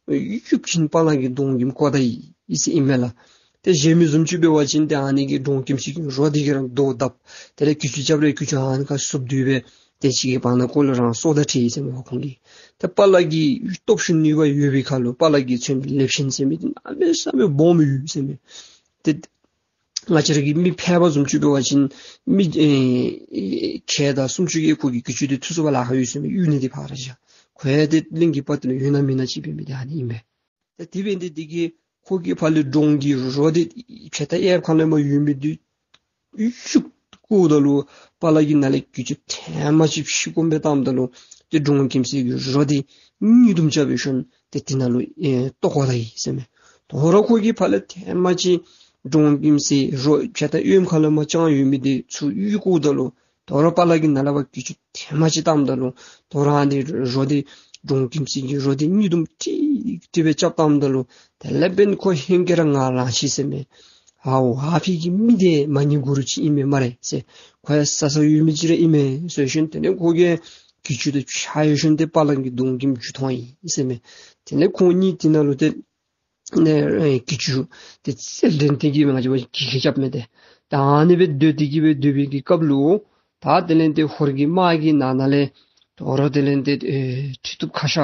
གཡུག་བྱིན་པཱ་ལགས་ཀྱི་གདོང་གུ་བཀོ་ད་ཡི་ཟེར་ཨིན་མས་ལགས། ཏེ་གཞན་མི་བཟུམ་ཅིག་འབད་བ་ཅིན་ཏེ་ཨ་ནི་གི་འབྲོང་གེམ་ཤིང་གི་རོ་འདི་གིས་ར་རྡོ་བརྡབ། དེ་ལས་གྱི་ཅུང་རྐྱབ་རུང་གྱི་ཅུང་ཨ་ནི་ཁར་བསུབ་སྡོད་སྦེ་དེ་ཅིག་གི་བར་ན་ཁོ་ལུ་རང་སྲོག་དང་འཁྲིལ་ཡི་ཟེར་མས་ཁོང་གིས། ཏེ་པཱ་ལགས་ཀྱི་སྟོབས་ཤུགས་ནུས་པ་ཡོད་པའི་ཁར་ལུ་པཱ་ལགས་ཀྱི་མཚོན་ལེབ་ཆེན་ཟེར་མི་འདི་གནམ་མེད་ས་མེད་སྦོམ་ཡོད་ཟེར་མས། ཏེ་ང་བཅས་ར་གི་མི་ཕལ་པ་བཟུམ་ཅིག་འབད་བ་ཅིན་མི་ཨེ་ཨེ་ཁལ་དང་སུམ་ཅུ་གིས་ཁོ་གི་གྱི་ཅུང་འདི་འཐུ་ཚུགས་པར་ལཱ་ཁག་ཡོད་ཟེར་མས། གཡུག་ནི་འདི་ཕར་བཞག། ཁོ་ཡང་ཏེ་གླིང་གི་དཔའ་རྟུལ་ཡོད་ན་མེད་ན་ཅིག་འབད་མི་འདི་ཨ་ནི་ཨིན་པས། ཏེ་དེ་འབད་ནི་འདི་གིས་ ཁོ་གིས་ཕར་ལས་འབྲོང་གི་རོ་དེ་བྱེ་ཐང་གཡསཔ་ཁ་ལས་མར་ཡོད་མི་དེ་གཡུག་བཀོཝ་ད་ལུ་པ་ལ་གི་ནང་ལས་གྱི་ཅུང་ཐེངས་མ་གཅིག་ཕྱི་ཁོམ་སྦེ་བཏངམ་ད་ལུ་ཏེ་འབྲོང་ཁྱིམ་སའི་གི་རོ་དེ་གཉིས་བཟུམ་རྐྱབ་སྦེ་ཤོན་ཏེ་དེ་ནང་ལུ་ཨེ་བཏོག་པར་ད་ཡི་ཟེར་མས། དོ་རུང་ཁོ་གིས་ཕར་ལས་ཐེངས་མ་གཅིག་འབྲོང་ཁྱིམ་སའི་རོ་བྱེ་ཐང་གཡོནམ་ཁ་ལས་མར་དཔྱང་ཡོད་མི་དེ་ཚུར་གཡུག་བཀོཝ་ད་ལུ་དོ་རུང་པ་ལ་གི་ནང་ལས་ཕར་གྱི་ཅུང་ཐེངས་མ་གཅིག་བཏངམ་ད་ལུ་དོ་རུང་ཨ་ནི་རོ་དེ་འབྲོང་ཁྱིམ་སའི་གི་རོ་དེ་གཉིས་བཟུམ་ཀྲིག་ཀྲི་སྦེ་རྐྱབ་བཏངམ་ད་ལུ་དེ་ལས་འབདན་ཁོ་ཧེང་སྐལ་ར་ངར་ལངས་ཅི་ཟེར་མས། ཨའོ་ཨ་ཕི་གི་མི་དེ་མ་ཉེས་མགུ་རུ་ཅིག་ཨིན་མས་སྨ་རེ་ཟེར། ཁོ་ཡང་ས་ས་ཡོད་མི་ཅིག་ར་ཨིན་མས་ཟེར་ཞིནམ་དེ་ལས་ཁོ་གིས་གྱི་ཅུང་དེ་ཕྱར་ཞིནམ་དེ་པ་ལ་གི་གདོང་ཁྱིམ་འགྱོ་ཐོན་ཡི་ཟེར་མས། དེ་ལས་ཁོང་གཉིས་དེ་ནང་ལུ་དེ་ནས་ཨེ་གྱི་ཅུང་དེ་རྩལ་འགྲན་ཏེ་གི་སྦེ་ང་བཅས་འབད་བ་ཅིན་གྱི་གེ་རྐྱབ་མི་དེ་ད་ཨ་ནི་སྦེ་སྡོད་དེ་གི་སྦེ་སྡོད་པའི་གི་སྐབས་ལུ་ད་དེ་ལས་དེ་ཧོར་གྱི་དམག་གི་ནང་ན་ལས་དོ་རུང་དེ་ལས་དེ་ཨེ་ཁྲི་ཐུབ་ཁ་ཤ་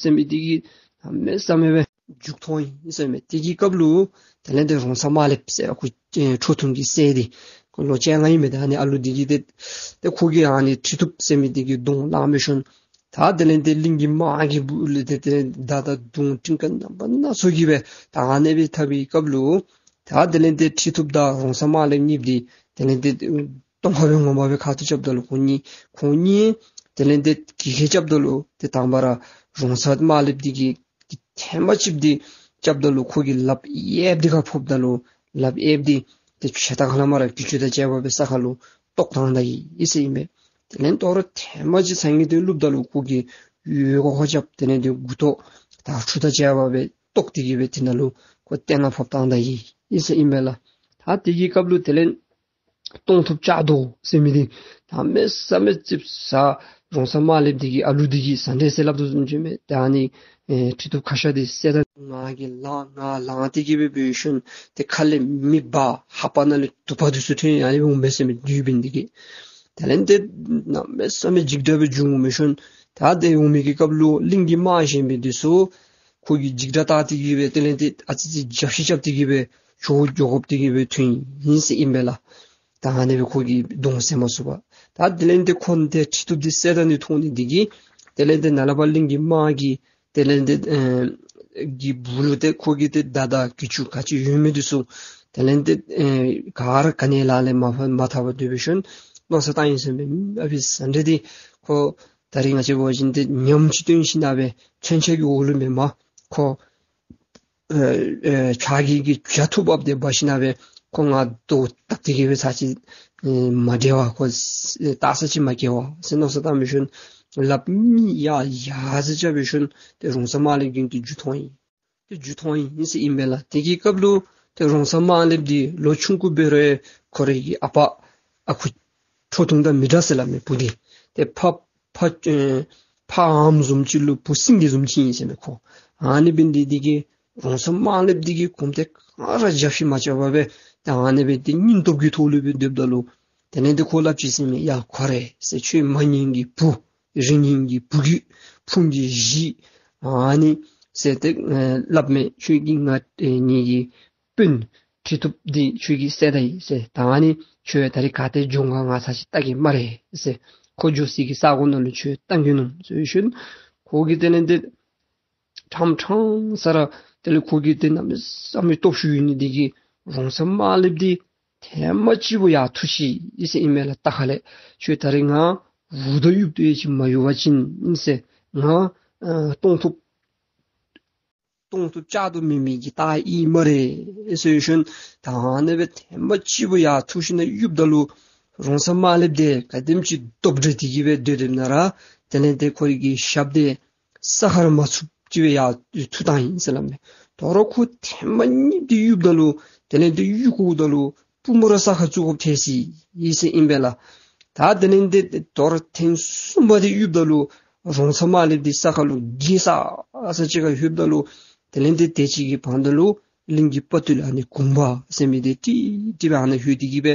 ཟེར་མི་དེ་གིས་གནམ་མེད་ས་མེད་སྦེ་རྒྱུག་ཐོན་ཡི་ཟེར་མས། དེ་གི་སྐབས་ལུ་དེ་ལས་དེ་རོང་ཚ་དམར་ལེབ་ཟེར་ཁོ་ཨེ་ཁྲོ་ཐུང་གི་སྲས་དེ་ཁོ་ལོ་བཅོ་ལྔ་ཨིན་མས། ད་ཨ་ནི་ཨ་ལུ་དེ་གིས་དེ་དེ་ཁོ་གིས་ཨ་ནི་ཁྲི་ཐུབ་ཟེར་མི་དེ་གི་གདོང་ལངས་སྦེ་ཤོན། ད་དེ་ལས་དེ་གླིང་གི་དམག་གི་སྦུག་ལས་དེ་དེ་མདའ་དང་མདུང་གྲི་ཁ་རྣམ་པ་སྣ་ཚོགས་ཀྱིས་སྦེ་ད་ཨ་ནི་སྦེ་འཐབ་པའི་སྐབས་ལུ་ད་དེ་ལས་དེ་ཁྲི་ཐུབ་དང་རོང་ཚ་དམར་ལེབ་གཉིས་དེ་དེ་ལས་དེ་སྟོང་ཁ་སྦེ་ངོ་མ་སྦེ་ཁ་ཐུག་རྐྱབ་ད་ལུ་ཁོང་གཉིས་ཁོང་གཉིས་དེ་ལས་དེ་གྱི་གེ་རྐྱབ་ད་ལུ་དེ་དང་པ་ར་རོང་ཚ་དམར་ལེབ་དེ་གིས་ཐེངས་མ་གཅིག་དེ་རྐྱབ་ད་ལུ་ཁོ་གི་ལགཔ་གཡསཔ་དེ་ཁར་ཕོགཔ་ད་ལུ་ལགཔ་གཡསཔ་དེ་དེ་བྱེ་ཐང་ཁ་ལས་མར་ར་གྱི་ཅུང་དང་བཅས་པ་སྦེ་ས་ཁ་ལུ་བཏོག་བཏང་ད་ཡི་ཟེར་ཨིན་པས། དེ་ལས་དོ་རུང་ཐེངས་མ་གཅིག་ཚང་གི་དེ་བླུགཔ་ད་ལུ་ཁོ་གིས་ཡོལ་ཁ་ཁར་རྐྱབ་དེ་ལས་དེ་མགུ་ཏོ་དང་ཁྲུ་དང་བཅས་པ་སྦེ་བཏོག་སྟེ་གི་སྦེ་དེ་ནང་ལུ་ཁོ་གཏན་ལ་ཕབ་བཏང་ད་ཡི་ཟེར་ཨིན་པས་ལགས། ད་དེ་གི་སྐབས་ལུ་དེ་ལས་གཏོང་ཐུབ་ལྕགས་རྡོ་ཟེར་མི་དེ་གནམ་མེད་ས་མེད་ཙིགཔ་ཟ། རོང་ཚ་དམར་ལེབ་དེ་གི་ཨ་ལུ་དེ་གིས་ཟ་འདྲེ་ཟེར་སླབ་དོ་བཟུམ་ཅིག་མས། ད་ཨ་ནི་ཨེ་ཁྲི་ཐུབ་ཁ་ཤ་དེ་བསད་ད་ང་གིས་ལངས་ང་ལངས་ཏེ་གི་སྦེ་འབད་ཞིནམ་དེ་ཁ་ལས་མེ་འབར་ལྷ་པ་ནང་ལས་དུ་པ་དེ་ཚུ་ཐོན་ཨ་ནི་འོང་མས་ཟེར་མས་བདུད་བྱིན་དེ་གིས། དེ་ལས་དེ་གནམ་མེད་ས་མེད་འཇིགས་སྐྲག་སྦེ་བྱུང་འོང་མས་ཞིནམ་ད་དེ་འོང་མི་གི་སྐབས་ལུ་གླིང་གི་དམག་གཞན་མི་དེ་ཚུ་ཁོ་གིས་འཇིགས་སྐྲག་བཏང་སྟེ་གི་སྦེ་དེ་ལས་དེ་ཨ་ཙི་ཙི་རྒྱབ་བཤིག་རྐྱབ་སྟེ་གི་སྦེ་ཆོས་རྒྱོ་གོབ་སྟེ་གི་སྦེ་ཐོན་ཡི་ཟེར་ཨིན་པས་ལགས། ད་ཨ་ནི་སྦེ་ཁོ་གིས་གདོང་བསལ་མ་ཚུགས་པར་ད་དེ་ལས་དེ་ཁོ་དེ་ཁྲི་ཐུབ་དེ་བསད་ད་ནི་མཐོང་ནི་དེ་གིས་དེ་ལས་དེ་ནཱ་ལས་ཕར་གླིང་གི་དམག་གི་དེ་ལས་དེ་ཨེ་གི་སྦུག་ལུ་དེ་ཁོ་གིས་དེ་མདའ་དང་གྱི་ཅུང་ག་ཅི་ཡོད་མི་དེ་ཚུ་དེ་ལས་དེ་ཨེ་ག་ར་ག་ནི་ལག་ལས་མ་ཕ་མ་ཐར་བར་སྡོད་པའི་ཤུལ་མནོ་བསམ་བཏང་ཡི་ཟེར་མས། ཨ་ཕི་ཟ་འདྲེ་དེ་ཁོ་ད་རིས་ང་བཅས་འབད་བ་ཅིན་དེ་ཉམས་ཅིག་བཏོན་ཞིན་ན་སྦེ་མཚོན་ཆ་གི་འོག་ལུ་མེན་པར་ཁོ་ཨེ་ཨེ་ཕྱག་གི་གི་ཇ་ཐུག་འབག་སྟེ་འབག་ཞིན་ན་སྦེ་ཁོ་ང་རྡོ་བཏབ་སྟེ་གི་སྦེ་ཚར་ཅིག་ཨེ་མ་བདེ་བ་ཁོ་ཨེ་བཏགས་ས་ཅིག་མ་སྐྱེ་བ་ཟེར་མནོ་བསམ་བཏང་བའི་ཤུལ་ལགཔ་གཉིས་ཡར་ཡར་ཟེར་རྐྱབ་པའི་ཤུལ་དེ་རོང་ཚ་དམར་ལེབ་གིས་དེ་འཇུ་ཐོན་ཡི། དེ་འཇུ་ཐོན་ཡི་ཟེར་ཨིན་པས་ལགས། དེ་གི་སྐབས་ལུ་དེ་རོང་ཚ་དམར་ལེབ་དེ་ལོ་ཆུང་ཀུ་འབད་རུང་ཁོ་རའི་གི་ཨ་པ་ཨ་ཁུ་ཁྲོ་ཐུང་དང་མི་འདྲ་ཟེར་སླབ་མས། བུ་དེ་དེ་ཕ་ཕ་ཨེ་ཕ་ཨམ་བཟུམ་ཅིག་ལུ་བུ་སེང་གེ་བཟུམ་ཅིག་ཨིན་ཟེར་མས་ཁོ། ཨ་ནི་འབད་ནི་དེ་གིས་རོང་ཚ་དམར་ལེབ་དེ་གིས་གོམ་དེ་ག་ར་རྒྱབ་བཤིག་མ་རྐྱབ་པར་སྦེ་ད་ཨ་ནི་སྦེ་དེ་སྙིང་སྟོབས་ཀྱི་ཐོག་ལུ་སྦེ་སྡོདཔ་ད་ལུ་དེ་ལས་དེ་ཁོ་སླབ་ཅི་ཟེར་མས། ཡ་ཁོ་རེ་ཟེར་ཁྱོད་མ་ངན་གྱི་བུ་རི་ངན་གྱི་བུ་གི་ཕུང་གི་གཞི་ཨ་ནི་ཟེར་དེ་ཨེ་སླབ་མས། ཁྱོད་ཀྱིས་ང་ཨེ་ངེ་གི་དཔོན་ཁྲི་ཐུབ་འདི་ཁྱོད་ཀྱིས་བསད་ད་ཡི་ཟེར། ད་ཨ་ནི་ཁྱོད་ད་རིས་ག་ཏེ་འགྱོ་ག་ང་ཚར་ཅིག་བལྟ་གེ་སྨ་རེ་ཟེར། ཁོ་འགྱོ་སའི་གི་ས་གོ་ནང་ལུ་ཁྱོད་བལྟ་གེ་མནོ་ཟེར་བའི་ཤུལ་ཁོ་གིས་དེ་ལས་དེ་ཕྲང་ཕྲང་ས་ར་དེ་ལས་ཁོ་གིས་དེ་གནམ་མེད་ས་མེད་སྟོབས་ཤུགས་ཡོད་ནི་དེ་གིས་རོང་ཚ་དམར་ལེབ་དེ་ཐེངས་མ་གཅིག་པོ་ཡར་འཐུ་ཅི་ཨིན་ཟེར་ཨིན་མས་ལགས། རྟ་ཁ་ལས་ཁྱོད་ད་རིས་ང་འུར་དང་གཡུ་དང་ཡེ་ཅིག་མ་ཡོད་པ་ཅིན་ཨིན་ཟེར་ང་ཨ་གཏོང་ཐུབ་གཏོང་ཐུབ་ལྕགས་རྡོ་མེད་མི་གི་རྟགས་ཨིན་སྨ་རེ་ཟེར་བའི་ཤུལ་ད་ཨ་ནི་སྦེ་ཐེངས་མ་གཅིག་པོ་ཡར་འཐུ་ཞིན་ན་གཡུགཔ་ད་ལུ་རོང་ཚ་དམར་ལེབ་དེ་ག་དེམ་ཅིག་སྟོབས་འདྲེ་དེ་གིས་སྦེ་སྡོད་སྡོདཔ་ན་ར་དེ་ལས་དེ་ཁོ་རའི་གི་ཞབས་དེ་ས་ཁར་མ་ཚུད་ཅིག་སྦེ་ཡར་འཐུ་བཏང་ཡི་ཟེར་སླབ་མས། དོ་རུང་ཁོ་ཐེངས་མ་གཉིས་དེ་གཡུགཔ་ད་ལུ་དེ་ལས་དེ་གཡུག་བཀོཝ་ད་ལུ་པུས་མོ་ར་ས་ཁར་བཙུགས་དགོཔ་ཐལ་སོ་ཡི་ཟེར་ཨིན་པས་ལགས། ད་དེ་ལས་དེ་དོ་རུང་ཐེངས་གསུམ་པ་དེ་གཡུགཔ་ད་ལུ་རོང་ཚ་དམར་ལེབ་དེ་ས་ཁ་ལུ་འགྱེལ་ས་ས་ཅིག་ཁར་ལྷོདཔ་ད་ལུ་དེ་ལས་དེ་དེ་ཅིག་གི་བར་ན་ལུ་གླིང་གི་དཔའ་བརྟུལ་ཨ་ནི་གུང་པ་ཟེར་མི་དེ་ཏིག་ཏིག་སྦེ་ཨ་ནཱ་ལྷོད་དེ་གི་སྦེ་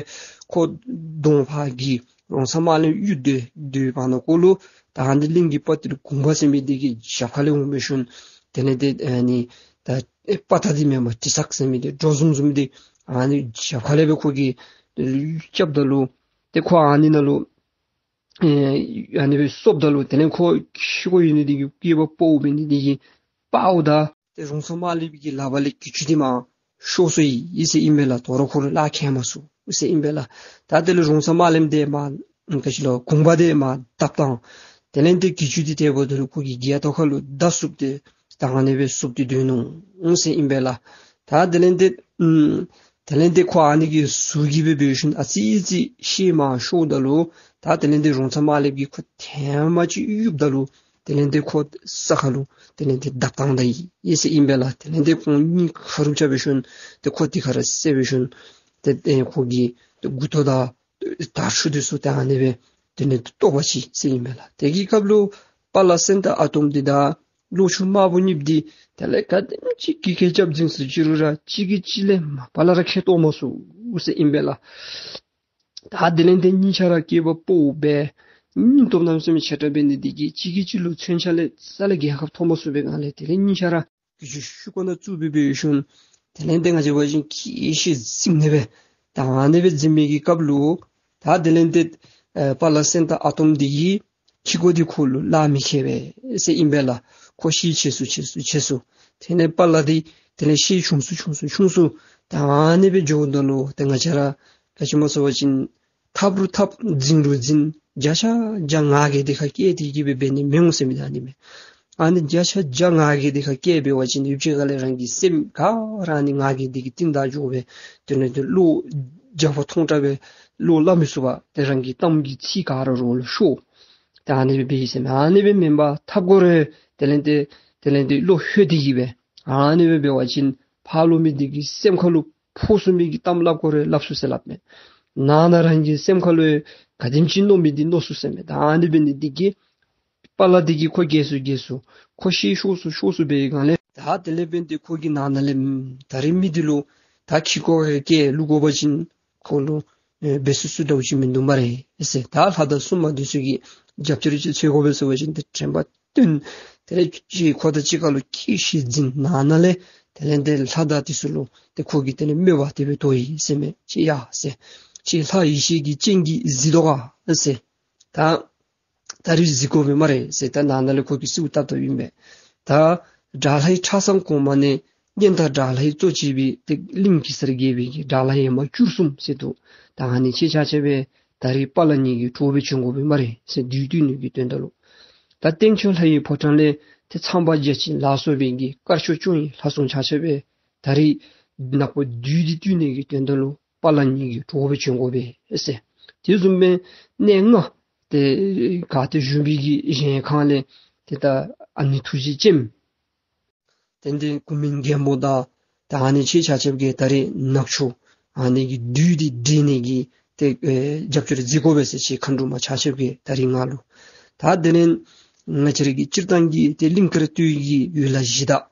ཁོ་གདོང་ཕར་གི་རོང་ཚ་དམར་ལེབ་གཡུག་སྡོད་སྡོད་བར་ན་ཁོ་ལུ་ད་ཨ་ནི་གླིང་གི་དཔའ་བརྟུལ་གུང་པ་ཟེར་མི་དེ་གི་རྒྱབ་ཁ་ལས་འོང་བའི་ཤུལ་དེ་ལས་དེ་ཨ་ནི་ད་ཨེ་དཔའ་རྟགས་དེ་མེན་པར་དྲི་ཟ་ཟེར་མི་དེ་སྒྲོ་བཟུམ་བཟུམ་དེ་ཨ་ནི་རྒྱབ་ཁ་ལས་སྦེ་ཁོ་གིས་རྐྱབ་ད་ལུ་དེ་ཁོ་ཨ་ནི་ནང་ལུ་ཨེ་ཨ་ནི་སྦེ་སོངམ་ད་ལུ་དེ་ལས་ཁོ་ཤི་སྐྱོ་ཡོད་ནི་དེ་གིས་སྐྱེས་པ་ཕོ་འབད་ནི་དེ་གིས་དཔའ་བོ་དང་ ཏེ་རོང་ཚ་དམར་ལེབ་ཀྱི་ལག་པ་ལས་གྱི་ཅུང་འདི་མར་ཤོར་སོ་ཡི་ཟེར་ཨིན་པས་ལགས། དོ་རུང་ཁོ་ར་ལཱ་ཁག་མ་ཚུགས་ཟེར་ཨིན་པས་ལགས། ད་དེ་ལས་རོང་ཚ་དམར་ལེབ་འདི་མར་ག་ཅི་ལོ་གུང་པ་འདི་མར་བརྡབ་བཏང་། དེ་ལས་ཏེ་གྱི་ཅུང་འདི་དེ་འབདཝ་ད་ལུ་ཁོ་གི་སྒལ་ཏོ་ཁ་ལུ་མདའ་བཙུགས་ཏེ་ད་ཨ་ནི་སྦེ་བཙུགས་ཏེ་སྡོད་ནུག་ཟེར་ཨིན་པས་ལགས། ད་དེ་ལས་ཏེ་ཨམ་དེ་ལས་ཏེ་ཁོ་ཨ་ནི་གི་ཟུག་གིས་སྦེ་འབད་ཞིནམ་ཨ་ཙི་ཙི་ཤེད་མར་ཤོརཝ་ད་ལུ་ད་དེ་ལས་ཏེ་རོང་ཚ་དམར་ལེབ་ཀྱིས་ཁོ་ཐེངས་མ་གཅིག་གཡུགཔ་ད་ལུ་དེ་ལས་ཏེ་ཁོ་ས་ཁ་ལུ་དེ་ལས་ཏེ་བརྡབ་བཏང་ད་ཡི་ཟེར་ཨིན་པས་ལགས། དེ་ལས་ཏེ་ཁོང་གཉིས་ཁ་རུབ་རྐྱབ་སྦེ་ཞིནམ་ཏེ་ཁོ་དེ་ཁར་ར་བསད་སྦེ་ཞིནམ་ཏེ་ཏེ་ཁོ་གི་ཏེ་མགུ་ཏོ་དང་དར་ཆུ་འདི་ཚུ་ཏེ་ཨ་ནི་སྦེ་དེ་ལས་ཏེ་བཏོག་པ་ཅིག་ཟེར་ཨིན་པས་ལགས། དེ་གི་སྐབས་ལུ་དཔའ་ལ་སེང་སྟག་ཨ་དོམ་འདི་དང་ལོ་ཕྱུགས་དམར་པོ་གཉིས་འདི་དེ་ལས་ག་དེམ་ཅིག་གི་སྐད་རྐྱབ་འཛིང་ཟེར་ཅི་རུང་ར་གཅིག་གིས་གཅིག་ལས་མ་པ་ལས་ར་ཁེ་གཏོགས་མ་ཚུགས་ཟེར་ཨིན་པས་ལགས། ད་དེ་ལས་ཏེ་གཉིས་ཆ་ར་སྐྱེས་པ་ཕོ་སྦེ་སྙིང་སྟོབས་གནམ་མེད་ས་མེད་ཆེ་དྲགས་འབད་ནི་འདི་གིས་གཅིག་གིས་གཅིག་ལུ་མཚོན་ཆ་ལས་རྩ་ལས་རྒྱལ་ཁ་ཐོབ་མ་ཚུགས་པའི་སྒང་ལས་དེ་ལས་གཉིས་ཆ་ར་གྱི་ཅུང་ཤུལ་ཁོག་ནང་བཙུགས་སྦེ་འབད་ཞིནམ་དེ་ལས་ཏེ་ང་བཅས་འབད་བ་ཅིན་གི་ཤེད་འཛིང་ནི་སྦེ་ད་ཨ་ནི་སྦེ་འཛིང་མི་གི་སྐབས་ལུ་ད་དེ་ལས་ཏེ་ཨེ་དཔའ་ལ་སེང་སྟག་ཨ་དོམ་འདི་གིས་ཁྱི་གོ་འདི་ཁོ་ལུ་ལག་མི་ཁེལ་བས་ཟེར་ཨིན་པས་ལགས། ཁོ་ཤེད་ཆེ་སུ་ཆེ་སུ་ཆེ་སུ་དེ་ལས་དཔའ་ལ་འདི་དེ་ལས་ཤེད་ཆུང་སུ་ཆུང་སུ་ཆུང་སུ་ད་ཨ་ནི་སྦེ་འགྱོཝ་ད་ལུ་ཏེ་ང་བཅས་ར་ག་ཅི་སྨོ་ཟེར་བ་ཅིན་འཐབ་རུང་འཐབ་འཛིང་རུང་འཛིང་བརྒྱ་ཆ་བརྒྱ་ང་རྒྱལ་འདི་ཁར་སྐྱེས་ཏེ་གི་སྦེ་འབད་ནི་མི་འོང་ཟེར་མི་ད་ཨ་ནི་མས། ཨ་ནི་བརྒྱ་ཆ་བརྒྱ་ང་རྒྱལ་འདི་ཁར་སྐྱེས་འབད་བ་ཅིན་ཡུདཔ་ཅིག་ཁ་ལས་རང་གི་སེམས་ག་ར་ཨ་ནི་ང་རྒྱལ་འདི་གིས་རྟིང་བདའ་འགྱོ་སྦེ་དེ་ལས་ཏེ་བློ་རྒྱགས་པ་ཐོང་དྲགས་སྦེ་བློ་སླབ་མི་ཚུགས་པར་ཏེ་རང་གི་གཏམ་གྱི་ཚིག་ག་ར་རོགས་ལུ་ཤོར། ཏེ་ཨ་ནི་སྦེ་འབད་ཡི་ཟེར་མས། ཨ་ནི་སྦེ་མེན་པར་འཐབ་དགོ་རུང་དེ་ལས་ཏེ་དེ་ལས་ཏེ་བློ་ལྷོད་དེ་གི་སྦེ་ཨ་ནི་སྦེ་འབད་བ་ཅིན་ཕར་ལུ་མི་འདི་གི་སེམས་ཁ་ལུ་ཕོག་ཚུགས་མི་གི་གཏམ་སླབ་དགོ་རུང་སླབ་ཚུགས་ཟེར་སླབ་མས། ནང་ན་རང་གི་སེམས་ཁ་ལུ་ག་དེམ་ཅིག་མནོ་མི་འདི་མནོ་ཚུགས་ཟེར་མས། ད་ཨ་ནི་འབད་ནི་འདི་གིས་དཔའ་ལ་འདི་གིས་ཁོ་རྒྱལ་སུ་རྒྱལ་སུ་ཁོ་ཤེད་ཤོར་སུ་ཤོར་སུ་འབད་བའི་སྒང་ལས་ད་དེ་ལས་འབད་ནི་འདི་ཁོ་གི་ནང་ན་ལས་ད་རིས་མི་འདི་ལུ་ད་ཁྱི་གོ་ག་གིས་བླུག་དགོ་པ་ཅིན་ཁོ་ལུ་ཨེ་འབད་ཚུགས་ཚུགས་འདྲཝ་ཅིག་མིན་འདུག་སྨ་རེ་ཟེར། ད་ལྷ་དང་སྲུང་མ་འདི་ཚུ་གིས་རྒྱབ་སྐྱོར་ཅིག་འཚོལ་དགོ་པས་ཟེར་བ་ཅིན་ཏེ་དྲན་པ་བཏོན། དེ་ལས་ཅིག་ཁོ་དང་གཅིག་ཁར་ལུ་གི་ཤེད་འཛིང་ནང་ན་ལས་དེ་ལས་ཏེ་ལྷ་དང་འདི་ཚུ་ལུ་ཏེ་ཁོ་གིས་དེ་ལས་དམོད་པ་དེ་སྦེ་བཏོན་ཡི་ཟེར་མས། ཅིག་ཡ་ཟེར། ཅིག་ལྷ་ཡེ་ཤེས་ཀྱི་སྤྱན་གྱིས་གཟིགས་དོ་ག་ཟེར། ད་ད་རིས་གཟིགས་དགོ་པས་སྨ་རེ་ཟེར། ད་ནང་ན་ལས་ཁོ་གིས་གསོལཝ་བཏབ་བཏབ་ཨིན་པས། ད་དགྲ་ལྷའི་ཁྲག་ཟམ་གོང་མ་ནས་གཉན་སྟག་དགྲ་ལྷའི་གཙོ་བྱས་པའི་ཏེ་གླིང་གེ་སར་རྒྱལ་པོའི་གི་དགྲ་ལྷ་ཡན་མ་བཅུ་གསུམ་ཟེར་འདུག། ད་ཨ་ནི་ཁྱེད་ཆ་ཁྱབ་སྦེ་ད་རིས་དཔའ་ལ་གཉིས་ཀྱི་གྲོགས་སྦེ་བྱོན་དགོ་པས་སྨ་རེ་ཟེར་བདུད་བཏུལ་ནི་གི་དོན་དག་ལུ། ད་སྟེང་ཕྱོགས་ལྷ་ཡི་ཕོ་བྲང་ལས་ཏེ་ཚངས་པ་བརྒྱ་བྱིན་ལ་སོགས་པའི་གི་དཀར་ཕྱོགས་སྐྱོང་བའི་ལྷ་སྲུང་ཆ་ཁྱབ་སྦེ་ད་རིས་ནག་པོ་བདུད་འདི་བཏུལ་ནི་གི་དོན་དག་ལུ་དཔའ་ལ་གཉིས་ཀྱི་གྲོགས་སྦེ་བྱོན་དགོ་པས་ཟེར། དེ་བཟུམ་སྦེ་གནས་ལྔ་ཏེ་ག་ཏེ་བཞུགས་པའི་གི་གཞལ་ཡས་ཁང་ལས་ཏེ་ད་ཨ་ནེ་ཐུགས་རྗེ་ཅནམ་དེ་ལས་ཏེ་ཀུ་མིན་རྒན་པོ་དང་ད་ཨ་ནི་ཁྱེད་ཆ་ཁྱབ་ཀྱིས་ད་རིས་ནག་ཕྱོགས་ཨ་ནི་གི་བདུད་འདི་བསྒྲལ་ནི་གི་ཏེ་ཨེ་རྒྱབ་སྐྱོར་མཛད་དགོ་པས་ཟེར། ཁྱེད་མཁའ་འགྲོ་མ་ཆ་ཁྱབ་ཀྱིས་ད་རིས་ང་ལུ། ད་དེ་ལས་ང་བཅས་ར་གི་སྤྱིར་བཏང་གི་ཏེ་གླིང་དཀར་སྟོད་ཀྱི་ཡུལ་ལྷ་གཞི་བདག་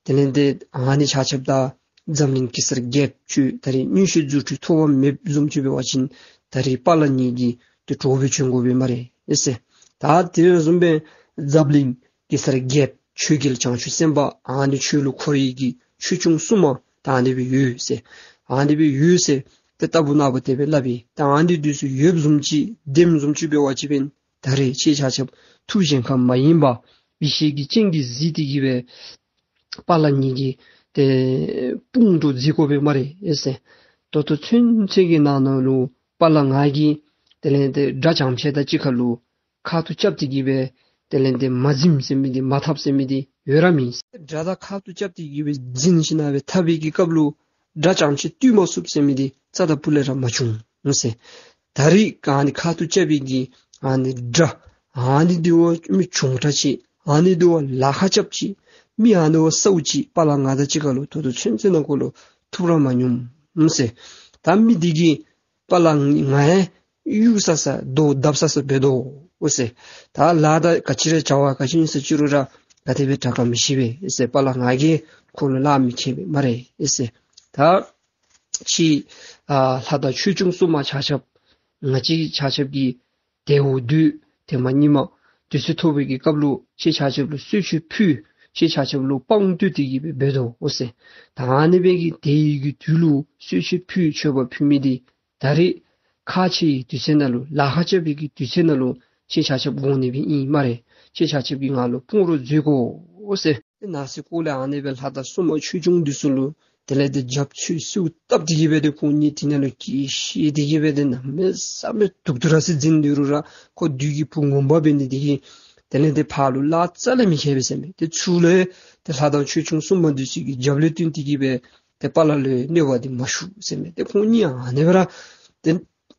དེ་ལས་ཏེ་ཨ་ནི་ཆ་ཁྱབ་དང་འཛམ་གླིང་གེ་སར་རྒྱལཔོ་ཁྱོད་ད་རིས་མངོན་ཤེས་རྫུ་འཕྲུལ་ཐོགས་པ་མེདཔ་བཟུམ་ཅིག་འབད་བ་ཅིན་ད་རིས་དཔའ་ལ་གཉིས་ཀྱི་ཏེ་གྲོགས་སྦེ་བྱོན་དགོ་པས་སྨ་རེ་ཟེར། ད་དེ་བཟུམ་སྦེ་འཛམ་གླིང་གེ་སར་རྒྱལཔོ་ཆོས་རྒྱལ་བྱང་ཆུབ་སེམས་དཔའ་ཨ་ནི་ཁྱོད་ལུ་འཁོར་བའི་གི་ཆོས་སྐྱོང་སྲུང་མ་ད་ཨ་ནི་སྦེ་ཡོད་ཟེར། ཨ་ནི་སྦེ་ཡོད་ཟེར་ཏེ་ལྟ་བུ་ན་བུ་དེ་སྦེ་སླབ་ཨིན། ད་ཨ་ནི་འདི་ཚུ་ཡོདཔ་བཟུམ་ཅིག་བདེནམ་བཟུམ་ཅིག་འབད་བ་ཅིན་ད་རིས་ཁྱེད་ཆ་ཁྱབ་ཐུགས་གཞན་ཁར་མ་ཡེངས་པར་ཡེ་ཤེས་ཀྱི་སྤྱན་གྱིས་གཟིགས་ཏེ་གི་སྦེ་དཔའ་ལ་གཉིས་ཀྱི་ཏེ་དཔུང་གྲོགས་མཛད་དགོ་པས་སྨ་རེ་ཟེར། ད་ལྟོ་ཚུན་ཚོད་ཀྱི་ནང་ན་ལུ་དཔའ་ལ་ང་གིས་དེ་ལས་ཏེ་དགྲ་ཅམ་ཆེན་དང་གཅིག་ཁར་ལུ་ཁ་ཐུག་རྐྱབ་སྟེ་གི་སྦེ་དེ་ལས་ཏེ་མ་འཛེམ་ཟེར་མི་འདི་མ་འཐབ་ཟེར་མི་འདི་ཡོད་ར་མེད། དགྲ་དང་ཁ་ཐུག་རྐྱབ་སྟེ་གི་སྦེ་འཛིང་ཞིན་ན་སྦེ་འཐབ་པའི་གི་སྐབས་ལུ་དགྲ་ཅམ་ཆེན་བཏུལ་མ་ཚུགས་ཟེར་མི་འདི་རྩ་དང་སྤུ་ལས་ར་མ་བྱུང་ཟེར། ད་རིས་ཨ་ནི་ཁ་ཐུག་རྐྱབ་པའི་གི་ཨ་ནི་དགྲ་ཨ་ནི་འདི་བ་མི་ཆུང་དྲགས་ཅིག་ཨ་ནི་འདི་བ་ལཱ་ཁག་རྐྱབ་ཅིག་མི་ཨ་ནི་བ་སའུ་ཅིག་དཔའ་ལ་ང་དང་གཅིག་ཁར་ལུ་ད་ལྟོ་ཚུན་ཚོད་ནང་འཁོད་ལུ་ཐུག་ར་མ་མྱོང་ཟེར། ད་མི་འདི་གིས་དཔའ་ལ་ང་ཡང་གཡུག་ས་ས་རྡོ་བརྡབ་ས་ས་འབད་དོ་ཟེར། ད་ལཱ་ད་ག་ཅི་ར་བྱ་བ་ག་ཅི་ཨིན་ཟེར་ཅི་རུང་ར་ག་དེ་སྦེ་དྲག་ག་མི་ཤེས་པས་ཟེར། དཔའ་ལ་ང་གིས་ཁོ་ལུ་ལཱ་མི་ཁེལ་བས་སྨ་རེ་ཟེར། ད་ཁྱེད་ཨ་ལྷ་དང་ཆོས་སྐྱོང་སྲུང་མ་ཆ་ཁྱབ་ང་བཅས་ཆ་ཁྱབ་ཀྱི་དེ་འོ་དུས་དེ་མ་ཉི་མ་དུས་ཚོད་ཐོབ་པའི་གི་སྐབས་ལུ་ཁྱེད་ཆ་ཁྱབ་ལུ་གསོལ་མཆོད་ཕུལ། ཁྱེད་ཆ་ཁྱབ་ལུ་དཔང་བསྟོད་དེ་གི་སྦེ་འབད་དོ་ཟེར། ད་ཨ་ནི་སྦེ་གི་དེ་ཡི་གི་དུས་ལུ་གསོལ་མཆོད་ཕུལ་མཆོད་པ་ཕུལ་མི་འདི་ད་རིས་ཁག་ཆེ་བའི་དུས་ཚོད་ནང་ལུ་ལཱ་ཁག་རྐྱབ་པའི་གི་དུས་ཚོད་ནང་ལུ་ཁྱེད་ཆ་ཁྱབ་དགོ་ནི་སྦེ་ཨིན་སྨ་རེ། ཁྱེད་ཆ་ཁྱབ་ཀྱིས་ང་ལུ་དཔུང་རོགས་མཛད་དགོ་ཟེར། ནང་སེམས་ཁོག་ལས་ཨ་ནི་སྦེ་ལྷ་དང་སྲུང་མ་ཆོས་སྐྱོང་འདི་ཚུ་ལུ་དེ་ལས་ཏེ་རྒྱབ་ཚུ་སུ་བཏབ་སྟེ་གི་སྦེ་ཏེ་ཁོང་གཉིས་དེ་ནང་ལུ་གི་ཤི་སྟེ་གི་སྦེ་ཏེ་གནམ་མེད་ས་མེད་སྡུག་ཏོ་ར་ཟེར་འཛིན་དོ་རུང་ར་ཁོ་བདུད་ཀྱི་བུ་ངོ་མ་འབད་ནི་དེ་གིས་དེ་ལས་ཏེ་ཕར་ལུ་ལཱ་རྩ་ལས་མི་ཁེལ་བས་ཟེར་མས། ཏེ་ཚུར་ལས་ཏེ་ལྷ་དང་ཆོས་སྐྱོང་སྲུང་མ་འདི་ཚུ་གི་རྒྱབ་ལས་བརྟེན་ཏེ་གི་སྦེ་ཏེ་དཔའ་ལ་ལུ་གནོད་པ་འདི་མ་ཞུགས་ཟེར་མས། ཏེ་ཁོང་གཉིས་ཨ་ནི་སྦེ་ར་ཏེ་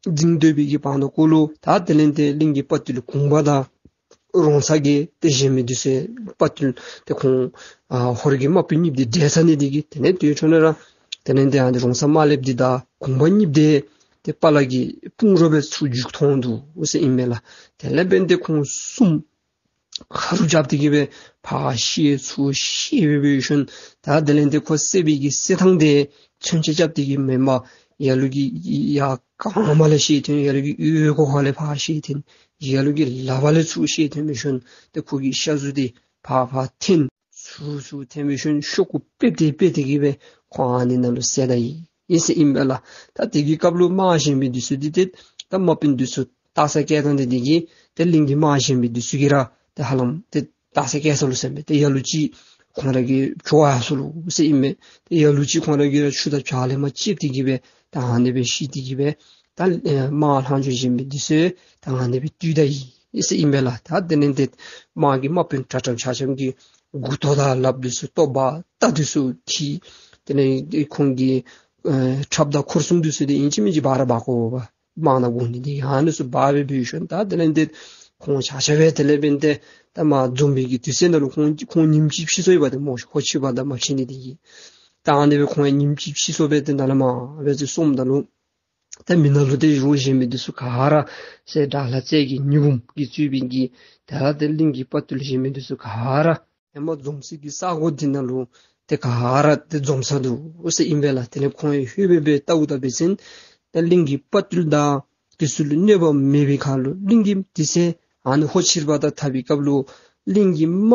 འཛིང་སྡོད་པའི་གི་བར་ན་ཀོ་ལུ་ད་དེ་ལས་ཏེ་གླིང་གི་དཔའ་བརྟུལ་གུང་པ་དང་རོང་ཚ་གི་ཏེ་གཞན་མི་འདི་ཚུ་དཔའ་བརྟུལ་ཏེ་ཁོང་ཨ་ཧོར་གྱི་དམག་དཔོན་གཉིས་འདི་བསྒྲལ་ཚར་ནི་དེ་གིས་དེ་ལས་ཏེ་ཁྱོད་ནི་ར་དེ་ལས་ཏེ་ཨ་ནི་རོང་ཚ་དམར་ལེབ་འདི་དང་གུང་པ་གཉིས་འདི་ཏེ་དཔའ་ལ་གི་དཔུང་རོགས་སྦེ་ཚུར་རྒྱུག་ཐོན་འདུག་ཟེར་ཨིན་མས་ལགས། དེ་ལས་འབདན་ཏེ་ཁོང་གསུམ་ཁ་རུ་རྐྱབ་སྟེ་གི་སྦེ་ཕར་བཤེད་ཚུར་བཤེད་སྦེ་འབད་ཞིནམ་ད་དེ་ལས་ཏེ་ཁོ་བསད་པའི་གི་བསད་ཐངས་དེ་མཚོན་ཆ་རྐྱབ་སྟེ་གི་མེན་པར་ལ་ལུ་གིས་ཡར་རྐངམ་ལས་བཤེད་འཐེན། ལ་ལུ་གིས་ཨོལ་ལྐོག་ཁ་ལས་ཕར་བཤེད་འཐེན། ལ་ལུ་གིས་ལག་པ་ལས་ཚུར་བཤེད་འཐེན་འབད་ཞིནམ་ཏེ་ཁོ་གི་ཤ་གཟུགས་དེ་ཕར་ཕར་འཐེན། ཚུར་ཚུར་འཐེན་འབད་ཞིནམ་ཤོག་གུ་ཕུད་དེ་ཕུད་དེ་གི་སྦེ་ཁོ་ཨ་ནི་ནང་ལུ་བསད་ད་ཡི་ཟེར་ཨིན་པས་ལགས། ད་དེ་གི་སྐབས་ལུ་དམག་གཞན་མི་འདི་ཚུ་འདི་ཏེ་ད་དམག་དཔོན་འདི་ཚུ་རྟ་ས་སྐྱེལ་བཏང་སྟེ་དེ་གིས་ཏེ་གླིང་གི་དམག་གཞན་མི་འདི་ཚུ་གིས་ར་ཏེ་ཧ་ལམ་ཏེ་རྟ་ས་སྐྱེལ་སོ་ལོ་ཟེར་མས། ཏེ་ལ་ལུ་ཅིག་ཁོང་ར་གིས་བྱོག་ཡར་སོ་ལོ་ཟེར་ཨིན་མས། ཏེ་ལ་ལུ་ཅིག་ཁོང་ར་གིས་ར་ཆུ་དང་བྱག་ལས་མར་ཆིབས་ཏེ་གི་སྦེ་ད་ཨ་ནི་སྦེ་ཤི་སྟེ་གི་སྦེ་ད་ཨེ་དམག་ལྷག་ཕྱོགས་གཞན་མི་འདི་ཚུ་ད་ཨ་ནི་སྦེ་བཏུལ་ད་ཡི་ཟེར་ཨིན་པས་ལགས། ད་དེ་ལས་ཏེ་དམག་གི་དམག་དཔོན་དྲག་དྲག་ཆ་ཁྱབ་ཀྱི་མགུ་ཏོ་དང་ལགཔ་འདི་ཚུ་ཏོ་བ་རྟ་འདི་ཚུ་འཁྱིད། དེ་ལས་ཁོང་གི་ཨེ་ཁྲབ་དང་འཁོར་གསུམ་འདི་ཚུ་འདི་ཨིན་ཅི་མིན་ཅི་འབག་ར་འབག་དགོ་པས། དམག་ནང་འགོ་ནི་འདི་ཨ་ནི་ཚུ་འབག་སྦེ་འབད་ཞིནམ་ད་དེ་ལས་ཏེ་ཁོང་ཆ་ཁྱབ་སྦེ་དེ་ལས་འབདན་ཏེ་ད་མར་འཛོམས་པའི་གི་དུས་ཚོད་ནང་ལུ་ཁོང་ཁོང་ཉིནམ་གཅིག་ཕྱིས་སོ་ཡི་པ་ཏེ་སྨོ་ཤིག། ཧོར་ཕྱི་པ་དང་དམག་ཕྱི་ནི་འདི་གིས་ད་ཨ་ནི་སྦེ་ཁོང་ཡང་ཉིནམ་གཅིག་ཕྱིས་སོ་སྦེ་ཏེ་ནཱ་ལས་མར་སྦེ་ཚུར་སོངམ་ད་ལུ་ད་མི་ནང་ལུ་ཏེ་རོགས་གཞན་མི་འདི་ཚུ་ག་ར་སྲས་དགྲ་ལྷ་རྩེ་རྒྱལ་ཉི་འབུམ་གྱིས་གཙོས་པའི་གི་ད་ཏེ་གླིང་གི་དཔའ་བརྟུལ་གཞན་མི་འདི་ཚུ་ག་ར་ཧེ་མ་འཛོམས་སའི་གི་ས་གོ་འདི་ནང་ལུ་ཏེ་ག་ར་ཏེ་འཛོམས་ཚར་འདུག་ཟེར་ཨིན་པས་ལགས། དེ་ལས་ཁོང་ཡང་ལྷོད་སྦེ་སྦེ་བལྟཝ་ད་འབད་བ་ཅིན་ད་གླིང་གི་དཔའ་བརྟུལ་དང་དེ་ཚུ་ལུ་གནོད་པ་མེད་པའི་ཁར་ལུ་གླིང་གི་དེ་ཚེ་ཨ་ནི་ཧོར་ཕྱི་པ་དང་འཐབ་པའི་སྐབས་ལུ་གླིང་གི་དམག་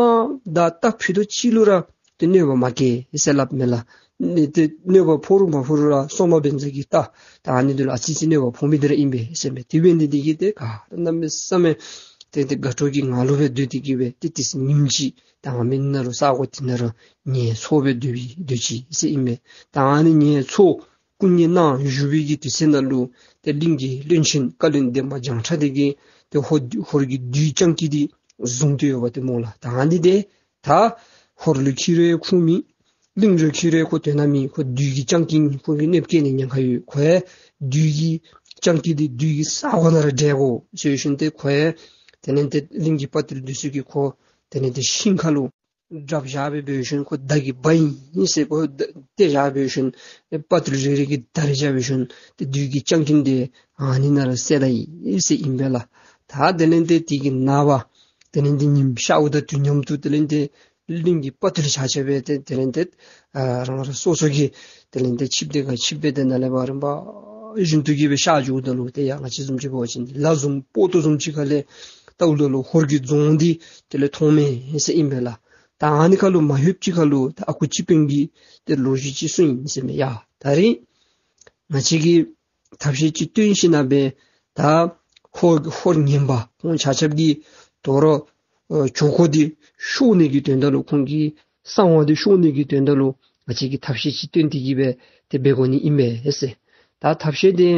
དང་རྟ་ཕུད་རྡོག་གཅིག་ལུ་ར་ཏེ་གནོད་པ་མ་བཀལ་ཟེར་སླབ་མས་ལགས། ཏེ་གནོད་པ་ཕོག་རུང་མ་ཕོག་རུང་ར་སོ་མ་བན་ཛ་གི་རྟ་ད་ཨ་ནི་འདི་ལུ་ཨ་ཙི་ཅིག་གནོད་པ་ཕོག་མི་འདི་ར་ཨིན་པས་ཟེར་མས། དེ་འབད་ནི་འདི་གིས་ཏེ་ག་ར་གནམ་མེད་ས་མེད་ཏེ་ཏེ་དགའ་སྤྲོ་གི་ངང་ལུ་སྦེ་སྡོད་དེ་གི་སྦེ་ཏེ་དེ་ཚེ་ཉིནམ་གཅིག་ད་ཨ་མི་ནང་ལུ་ས་གོ་འདི་ནང་ར་ངལ་འཚོ་སྦེ་སྡོད་པའི་སྡོད་ཅི་ཟེར་ཨིན་མས། ད་ཨ་ནི་ངལ་འཚོ་སྐུ་ངལ་གནང་བཞུགས་པའི་གི་དུས་ཚོད་ནང་ལུ་ཏེ་གླིང་གི་བློན་ཆེན་བཀའ་བློན་འདན་མ་བྱང་ཁྲ་འདི་གིས་ཏེ་ཧོར་ཧོར་གྱི་བདུད་སྤྱང་ཀི་འདི་བཟུང་སྟེ་ཡོདཔ་ཏེ་སྨོ་ལགས། ད་ཨ་ནི་འདི་ད་ཧོར་ལུ་འཁྱིད་རུང་ཁུངས་མེད། གླིང་ལུ་འཁྱིད་རུང་ཁོ་དོན་དག་མེད། ཁོ་བདུད་ཀྱི་སྤྱང་ཀི་ཨིན། ཁོ་གིས་གནོདཔ་བཀལ་ནི་ཉེན་ཁ་ཡོད། ཁོ་ཡང་བདུད་ཀྱི་སྤྱང་ཀི་འདི་བདུད་ཀྱི་ས་གོ་ནང་ར་བསྒྲལ་དགོ་ཟེར་ཞིནམ་ཏེ་ཁོ་ཡང་དེ་ལས་ཏེ་གླིང་གི་དཔའ་བརྟུལ་འདི་ཚུ་གིས་ཁོ་དེ་ལས་ཏེ་ཤིང་ཁ་ལུ་བསྒྲབས་བཞག་སྦེ་འབད་ཞིནམ་ཁོ་མདའ་གི་འབའ་ཨིན་ཟེར་ཁོ་མདའ་སྟོན་བཞག་སྦེ་ཞིནམ་ཏེ་དཔའ་བརྟུལ་རེ་རེ་གིས་མདའ་རེ་རྐྱབ་སྦེ་ཞིནམ་ཏེ་བདུད་ཀྱི་སྤྱང་ཀི་འདི་ཨ་ནི་ནང་ར་བསད་ད་ཡི་ཟེར་ཨིན་པས་ལགས། ད་དེ་ལས་ཏེ་དེ་གི་ནངས་པ་དེ་ལས་ཏེ་ཉིམ་ཤརཝ་དང་དུས་མཉམ་དུ་དེ་ལས་ཏེ་གླིང་གི་དཔའ་བརྟུལ་ཆ་ཁྱབ་སྦེ་ཏེ་དེ་ལས་ཏེ་ཨ་རང་རང་སོ་སོ་གི་དེ་ལས་ཏེ་ཆིབས་དེ་ཁར་ཆིབས་སྦེ་ཏེ་ནཱ་ལས་ཕར་རིམ་པ་བཞིན་དུ་གི་སྦེ་ཤར་འགྱོཝ་ད་ལུ་ཏེ་ཡར་ང་བཅས་བཟུམ་ཅིག་འབད་བ་ཅིན་ལ་ཟུང་སྤོ་ཏོ་བཟུམ་ཅིག་ཁ་ལས་བལྟཝ་ད་ལུ་ཧོར་གྱི་རྫོང་འདི་དེ་ལས་མཐོང་མས་ཟེར་ཨིན་པས་ལགས། ད་ཨ་ནི་ཁ་ལུ་མ་ལྷོདཔ་ཅིག་ཁ་ལུ་ད་ཨ་ཁུ་སྤྱི་དཔོན་གྱིས་ཏེ་ལོ་རྒྱུས་ཅིག་གསུངས་ཡི་ཟེར་མས། ཡ་ད་རིས་ང་བཅས་ཀྱིས་ཐབས་ཤེས་ཅིག་བཏོན་ཞིནམ་ལས་ད་ཧོར་ཧོར་ངན་པ་ཁོང་ཆ་ཁྱབ་ཀྱི་དོ་རུང་ཨ་ཇོ་ཁོ་འདི་ཤོར་ནི་གི་དོན་དག་ལུ་ཁོང་གི་གསང་བ་འདི་ཤོར་ནི་གི་དོན་དག་ལུ་ང་བཅས་ཀྱིས་ཐབས་ཤེས་ཅིག་བཏོན་ཏེ་གི་སྦེ་ཏེ་འབད་དགོ་ནི་ཨིན་པས་ཟེར། ད་ཐབས་ཤེས་འདི་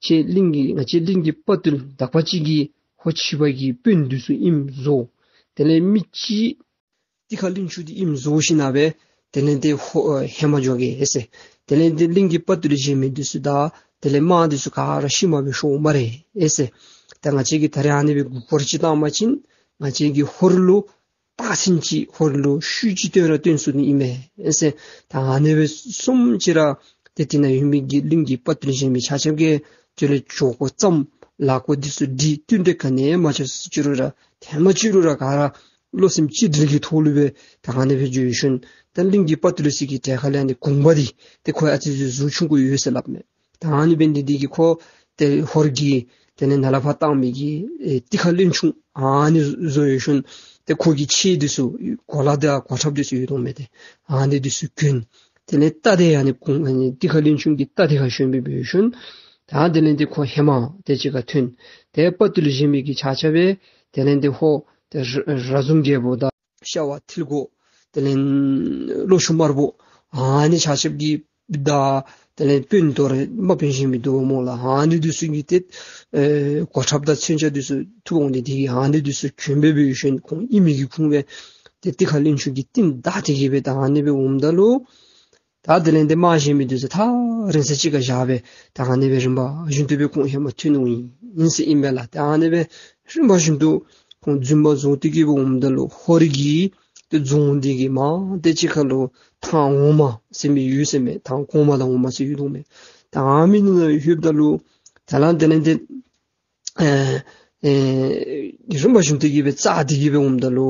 ཁྱེད་གླིང་གི་ང་བཅས་གླིང་གི་དཔའ་བརྟུལ་དག་པ་ཅིག་གིས་ཧོར་ཕྱི་པ་གི་དཔོན་འདི་ཚུ་ཨིནམ་བཟོ། དེ་ལས་མི་གཅིག་ཏི་ཁ་གླིང་ཕྱུག་འདི་ཨིནམ་བཟོ་ཞིནམ་ལས་དེ་ལས་ཏེ་ཧོ་ཨ་ཧེ་མ་འགྱོ་གེ་ཨེ་ཟེར། དེ་ལས་ཏེ་གླིང་གི་དཔའ་བརྟུལ་གཞན་མི་འདི་ཚུ་དང་དེ་ལས་དམག་འདི་ཚུ་ག་ར་ཤུལ་མ་སྦེ་ཤོར་སྨ་རེ་ཨེ་ཟེར། ད་ང་བཅས་ཀྱིས་ད་རེས་ཨ་ནི་སྦེ་མགུ་སྐོར་ཅིག་བཏང་པ་ཅིན་ང་བཅས་ཀྱིས་ཧོར་ལུ་རྟགས་མཚན་ཅིག་ཧོར་ལུ་ཤུལ་ཅིག་སྟོན་ར་སྟོན་ཚུགས་ནི་ཨིན་མས་ཨེ་ཟེར། ད་ཨ་ནི་སྦེ་གསུངམ་ཅིག་ར་ཏེ་དེ་ནང་ཡོད་མི་གི་གླིང་གི་དཔའ་བརྟུལ་གཞན་མི་ཆ་ཁྱབ་ཀྱིས་དེ་ལས་ཇོ་ཁོ་བརྩམས་ལག་ཁོ་འདི་ཚུ་སྒྲིག་བསྟུན་གྲོས་ག་ནི་ཡང་མ་བྱུང་ཅི་རུང་ར་ཐེངས་མ་གཅིག་རུང་ར་ག་ར་བློ་སེམས་གཅིག་སྒྲིལ་གྱི་ཐོག་ལུ་སྦེ་ད་ཨ་ནི་སྦེ་འགྱོ་ཞིནམ་ད་གླིང་གི་དཔའ་བརྟུལ་ཚུ་གི་གྲལ་ཁ་ལས་ཨ་ནི་གུང་པ་འདི་ཏེ་ཁོ་ཨ་ཙི་ཅིག་གཟུགས་ཆུང་ཀུ་ཡོད་ཟེར་སླབ་མས། ད་ཨ་ནི་འབད་ནི་འདི་གིས་ཁོ་ཏེ་ཧོར་གྱི་དེ་ལས་ནཱ་ལས་ཕར་བཏང་མི་གི་ཨེ་ཏི་ཁ་གླིང་ཕྱུག་ཨ་ནི་བཟོ་ཡོད་ཞིནམ་ཏེ་ཁོ་གི་ཆས་འདི་ཚུ་གོ་ལ་དང་གོ་ཁྲབ་འདི་ཚུ་ཡོད་དོ་མས། ཏེ་ཨ་ནི་འདི་ཚུ་གྱོན། དེ་ལས་རྟ་དེ་ཨ་ནི་གུང་ཨ་ནི་ཏི་ཁ་གླིང་ཕྱུག་གི་རྟ་དེ་ཁར་ཞོན་སྦེ་འབད་ཞིནམ་ད་དེ་ལས་ཏེ་ཁོ་ཧེ་མ་དེ་ཅིག་ཁར་ཐོན། ཏེ་དཔའ་བརྟུལ་གཞན་མི་གི་ཆ་ཁྱབ་སྦེ་དེ་ལས་ཏེ་ཧོ་ཏེ་ར་ར་ཟུང་རྒྱལ་པོ་དང་ཤ་བ་ཐིལ་གོ་ དེ་ལས་ལོ་ཤུགས་དམར་པོ་ཨ་ནི་ཆ་ཁྱབ་ཀྱིས་ད་དེ་ལས་དཔོན་དོ་རུང་དམག་དཔོན་གཞན་མི་འདུག་པ་སྨོ་ལགས། ཨ་ནི་འདི་ཚུ་གིས་ཏེ་ཨེ་གོ་ཁྲབ་དང་མཚོན་ཆ་འདི་ཚུ་འཐུ་འོང་སྟེ་དེ་གིས་ཨ་ནི་འདི་ཚུ་གྱོན་སྦེ་འབད་ཞིནམ་ཁོང་ཨིན་མི་གི་ཁུངས་སྦེ་ཏེ་ཏི་ཁ་གླིང་ཆུ་གི་རྟིང་བདའ་སྟེ་གི་སྦེ་ད་ཨ་ནི་སྦེ་འོངམ་ད་ལུ་ད་དེ་ལས་ཏེ་དམག་གཞན་མི་འདི་ཚུ་ཐག་རིང་ས་ཅིག་ཁར་བཞག་སྦེ་ད་ཨ་ནི་སྦེ་རིམ་པ་བཞིན་དུ་སྦེ་ཁོང་ཧེ་མ་ཐོན་འོང་ཡི་ཟེར་ཨིན་པས་ལགས། ད་ཨ་ནི་སྦེ་རིམ་པ་བཞིན་དུ་ཁོང་རྫུན་མ་རྫོང་དེ་གི་སྦེ་འོངམ་ད་ལུ་ཧོར་གྱི་ཏེ་རྫོང་དེ་གི་མར་ཏེ་ཅིག་ཁ་ལུ་ཐང་འོག་མ་ཟེར་མི་ཡོད་ཟེར་མས། ཐང་གོང་མ་དང་འོག་མ་ཟེར་ཡོད་དོ་མས། ད་ཨ་མི་ནང་ལུ་ལྷོདཔ་ད་ལུ་ད་ལམ་དེ་ལས་ཏེ་ཨེ་ཨེ་རིམ་པ་བཞིན་དུ་གི་སྦེ་རྩ་དེ་གི་སྦེ་འོངམ་ད་ལུ་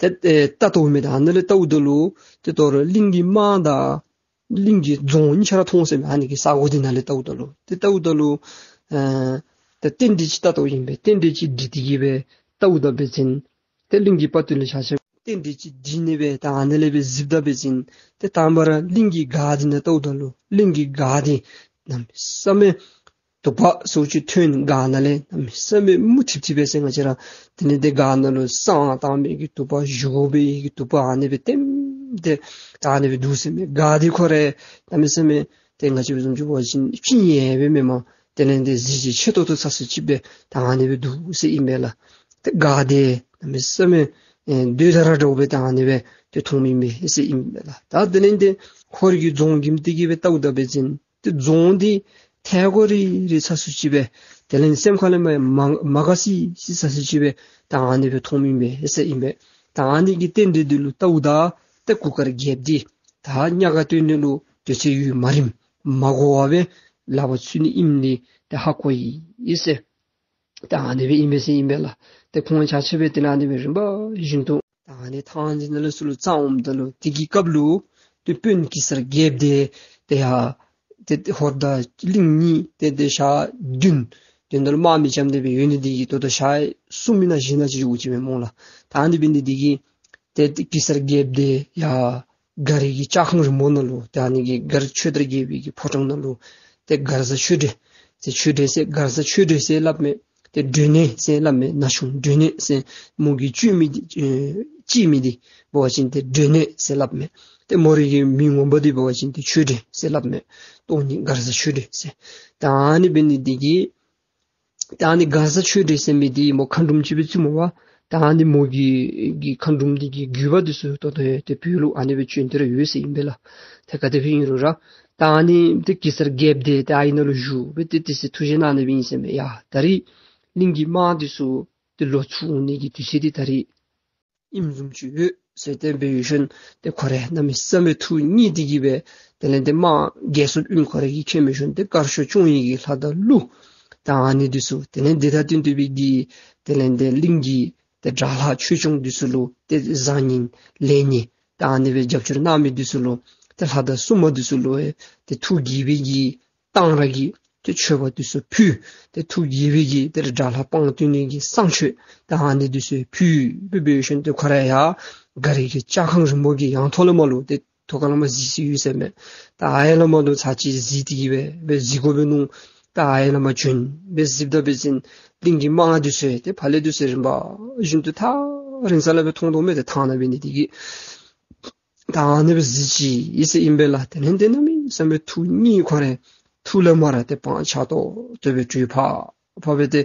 ཏེ་ཨེ་ལྟ་སྟེ་འོང་མི་ད་ཨ་ནི་ལས་ལྟཝ་ད་ལུ་ཏེ་དོ་རུང་གླིང་གི་དམག་དང་གླིང་གི་རྫོང་གཉིས་ཆ་ར་མཐོང་ཟེར་མས། ཨ་ནི་གི་ས་གོ་དེ་ནང་ལས་ལྟཝ་ད་ལུ་ཏེ་ལྟཝ་ད་ལུ་ཨེ་ཏེ་རྟེན་འབྲེལ་ཅིག་ལྟ་སྟེ་ཨིན་པས། རྟེན་འབྲེལ་ཅིག་འགྲིག་སྟེ་གི་སྦེ་ལྟཝ་ད་འབད་བ་ཅིན་ཏེ་གླིང་གི་དཔའ་བརྟུལ་ལེ་ཤ་ཅིག་རྟེན་འབྲེལ་ཅིག་འགྲིག་ནི་སྦེ་ད་ཨ་ནི་ལས་སྦེ་གཟིགསཔ་ད་འབད་བ་ཅིན་ཏེ་དང་པ་ར་གླིང་གི་སྒར་དེ་ནང་ལྟཝ་ད་ལུ་གླིང་གི་སྒར་དེ་གནམ་མེད་ས་མེད་དུ་པ་སོ་ཅིག་ཐོན། སྒར་ནང་ལས་གནམ་མེད་ས་མེད་མུ་ཐིབ་ཐིབ་སྦེ་ཟེར་ང་བཅས་ར་དེ་ལས་ཏེ་སྒར་ནང་ལུ་བསང་བཏང་མི་གི་དུ་པ་བཞེས་སྒོ་འབད་མི་གི་དུ་པ་ཨ་ནི་སྦེ་ལྟེམ་ལྟེ་ད་ཨ་ནི་སྦེ་འདུག་ཟེར་མས། སྒར་དེ་ཁོ་ར་གནམ་མེད་ས་མེད་ཏེ་ང་བཅས་བཟུམ་ཅིག་འབད་བ་ཅིན་ཅིག་ཡང་སྦེ་མེན་པར་དེ་ལས་ཏེ་གཟི་བརྗིད་ཆེ་ཏོག་ཏོ་ཚ་སུ་ཅིག་སྦེ་ད་ཨ་ནི་སྦེ་འདུག་ཟེར་ཨིན་པས་ལགས། ཏེ་སྒར་དེ་གནམ་མེད་ས་མེད་ཨེ་རྡོ་དང་ར་འདྲཝ་སྦེ་ད་ཨ་ནི་སྦེ་ཏེ་མཐོངམ་ཨིན་པས་ཟེར་ཨིན་པས་ལགས། ད་དེ་ལས་ཏེ་ཧོར་གྱི་རྫོང་ཁྱིམ་དེ་གི་སྦེ་ལྟཝ་ད་འབད་བ་ཅིན་ཏེ་རྫོང་འདི་ཐལ་གོ་རི་རི་ཚ་སུ་ཅིག་སྦེ་དེ་ལས་སེམས་ཁ་ལས་མ་མ་མ་དགའ་སི་སི་ཚ་སུ་ཅིག་སྦེ་ད་ཨ་ནི་སྦེ་མཐོངམ་ཨིན་པས་ཟེར་ཨིན་པས། ད་ཨ་ནི་གི་རྟེན་འབྲེལ་འདི་ལུ་ལྟཝ་ད་ཏེ་གུར་དཀར་རྒྱལཔོ་འདི་ད་གཉའ་ག་སྟོན་ནི་ལུ་དུས་ཚོད་ཡུན་མ་རིངམ་མ་འགོར་བར་སྦེ་ལག་པར་ཚུད་ནི་ཨིནམ་འདི་ཏེ་ཧ་གོ་ཡི་ཟེར། ད་ཨ་ནི་སྦེ་ཨིན་པས་ཟེར་ཨིན་པས་ལགས། ཏེ་ཁོང་ཆ་ཁྱབ་སྦེ་དེ་ལས་ཨ་ནི་སྦེ་རིམ་པ་བཞིན་དུ་ད་ཨ་ནི་ཐང་འདི་ནང་ལས་ཚུར་ལུ་བརྩམས་འོངམ་ད་ལུ་དེ་གི་སྐབས་ལུ་ཏེ་དཔོན་གེ་སར་རྒྱལཔོ་དེ་ཏེ་ཡ་ཏེ་ཧོར་དང་གླིང་གཉིས་ཏེ་ཏེ་ཞག་བདུན་དོན་དག་ལུ་དམག་མི་འཇམ་སྟེ་སྦེ་ཡོད་ནི་དེ་གིས་ད་ལྟོ་ཞག་གསུམ་ཨིན་ན་བཞི་ཨིན་ན་ཅིག་འགོར་ཅི་མས་སྨོ་ལགས། ད་ཨ་ནི་འབད་ནི་དེ་གིས་ཏེ་ཏེ་གེ་སར་རྒྱལཔོ་དེ་ཡ་མགར་གྱི་ལྕགས་ཁང་རིང་མོ་ནང་ལུ་ཏེ་ཨ་ནི་གི་མགར་ཆོས་དར་རྒྱལ་པོའི་གི་ཕོ་བྲང་ནང་ལུ་ཏེ་མགར་བཟའ་ཆོས་སྒྲོན་ཟེར་ཆོས་སྒྲོན་ཟེར་མགར་བཟའ་ཆོས་སྒྲོན་ཟེར་སླབ་མས། ཏེ་སྒྲོན་ནེ་ཟེར་སླབ་མས། ན་ཆུང་སྒྲོན་ནེ་ཟེར་མོ་གི་བཅོས་མིང་འདི་ཨེ་བཅོས་མིང་འདི་འབད་བ་ཅིན་ཏེ་སྒྲོན་ནེ་ཟེར་སླབ་མས། ཏེ་མོ་རའི་གི་མིང་ངོ་མ་འདི་འབད་བ་ཅིན་ཏེ་ཆོས་སྒྲོན་ཟེར་སླབ་མས། སྟོང་ཉིད་མགར་བཟའ་ཆོས་སྒྲོན་ཟེར། ད་ཨ་ནི་འབད་ནི་དེ་གིས་ད་ཨ་ནི་མགར་བཟའ་ཆོས་སྒྲོན་ཟེར་མི་འདི་མོ་མཁའ་འགྲོམ་ཅིག་སྦེ་བརྩི་སྨོ་པ། ད་ཨ་ནི་མོ་གི་གི་མཁའ་འགྲོམ་འདི་གི་བརྒྱུད་པ་འདི་ཚུ་ད་ལྟོ་ཡང་ཏེ་བོད་ལུ་ཨ་ནི་སྦེ་བྱོན་ཏེ་ར་ཡོད་ཟེར་ཨིན་པས་ལགས། ཏེ་ག་དེ་སྦེ་ཨིན་རུང་ར་ད་ཨ་ནི་ཏེ་གེ་སར་རྒྱལཔོ་དེ་ཏེ་ཨའི་ནང་ལུ་བཞུགས་སྦེ་ཏེ་དེ་ཚེ་ཐུགས་བཞེད་གནང་ནི་སྦེ་ཨིན་ཟེར་མས། ཡ་ད་རིས་གླིང་གི་དམག་འདི་ཚུ་ཏེ་ལོག་ཚུར་འོང་ནི་གི་དུས་ཚོད་འདི་ད་རིས་ཨིནམ་བཟུམ་ཅིག་ཡོད་ཟེར་ཏེ་འབད་ཞིནམ་ཏེ་ཁོ་ར་གནམ་མེད་ས་མེད་ཐུགས་མཉེས་ཏེ་གི་སྦེ་དེ་ལས་ཏེ་དམག་རྒྱལ་སྲུང་ཨིནམ་ཁོ་ར་གིས་མཁྱེན་ཞིནམ་ཏེ་དཀར་ཕྱོགས་སྐྱོང་ནི་གི་ལྷ་དང་ཀླུ་དང་ཨ་ནི་འདི་ཚུ་དེ་ལས་ཏེ་ད་ཏན་ཏན་སྦེ་གི་དེ་ལས་ཏེ་གླིང་གི་ཏེ་དགྲ་ལྷ་ཆོས་སྐྱོང་འདི་ཚུ་ལུ་ཏེ་བཟང་ངན་ལེགས་ཉེས་ད་ཨ་ནི་སྦེ་རྒྱབ་སྐྱོར་གནང་མི་འདི་ཚུ་ལུ་ཏེ་ལྷ་དང་སྲུང་མ་འདི་ཚུ་ལུ་ཨེ་ཏེ་ཐུགས་དགྱེས་པའི་གི་གཏང་རག་གི་ཏེ་མཆོད་པ་འདི་ཚུ་ཕུལ། ཏེ་ཐུགས་དགྱེས་པའི་གི་ཏེ་དགྲ་ལྷ་དཔང་བསྟོད་ནི་གི་བསང་མཆོད་ད་ཨ་ནི་འདི་ཚུ་ཕུལ་སྦེ་འབད་ཞིནམ་ཏེ་ཁོ་ར་ཡ་མགར་གྱི་ལྕགས་ཁང་རིང་མོ་གི་ཡང་ཐོག་ལས་མར་ལུ་ཏེ་ཐོག་ཁ་ལས་མར་གཟིགས་ས་ཡོད་ཟེར་མས། ད་ཨའི་ལས་མར་ལུ་ཚར་གཅིག་གཟིགས་ཏེ་གི་སྦེ་སྦེ་གཟིགས་དགོ་པས་མནོ། ད་ཨའི་ལས་མར་བྱོན་སྦེ་གཟིགསཔ་ད་འབད་ཞིནམ་གླིང་གི་དམག་འདི་ཚུ་ཏེ་ཕར་ལས་འདི་ཚུ་རིམ་པ་བཞིན་དུ་ཐག་རིང་ས་ལས་སྦེ་མཐོང་དོ་མས། ཏེ་ཐང་ནང་འབད་ནི་དེ་གིས་ད་ཨ་ནི་སྦེ་གཟིགས་ཅི་ཨིན་ཟེར་ཨིན་པས་ལགས། དེ་ལས་ཏེ་གནམ་མེད་ས་མེད་ཐུགས་མཉེས་ཁོ་ར་ཐུགས་ལས་མར་ཏེ་སྤང་ཆགས་ཏོག་ཏོ་སྦེ་གྲོལ་ཕར་ཕར་སྦེ་ཏེ་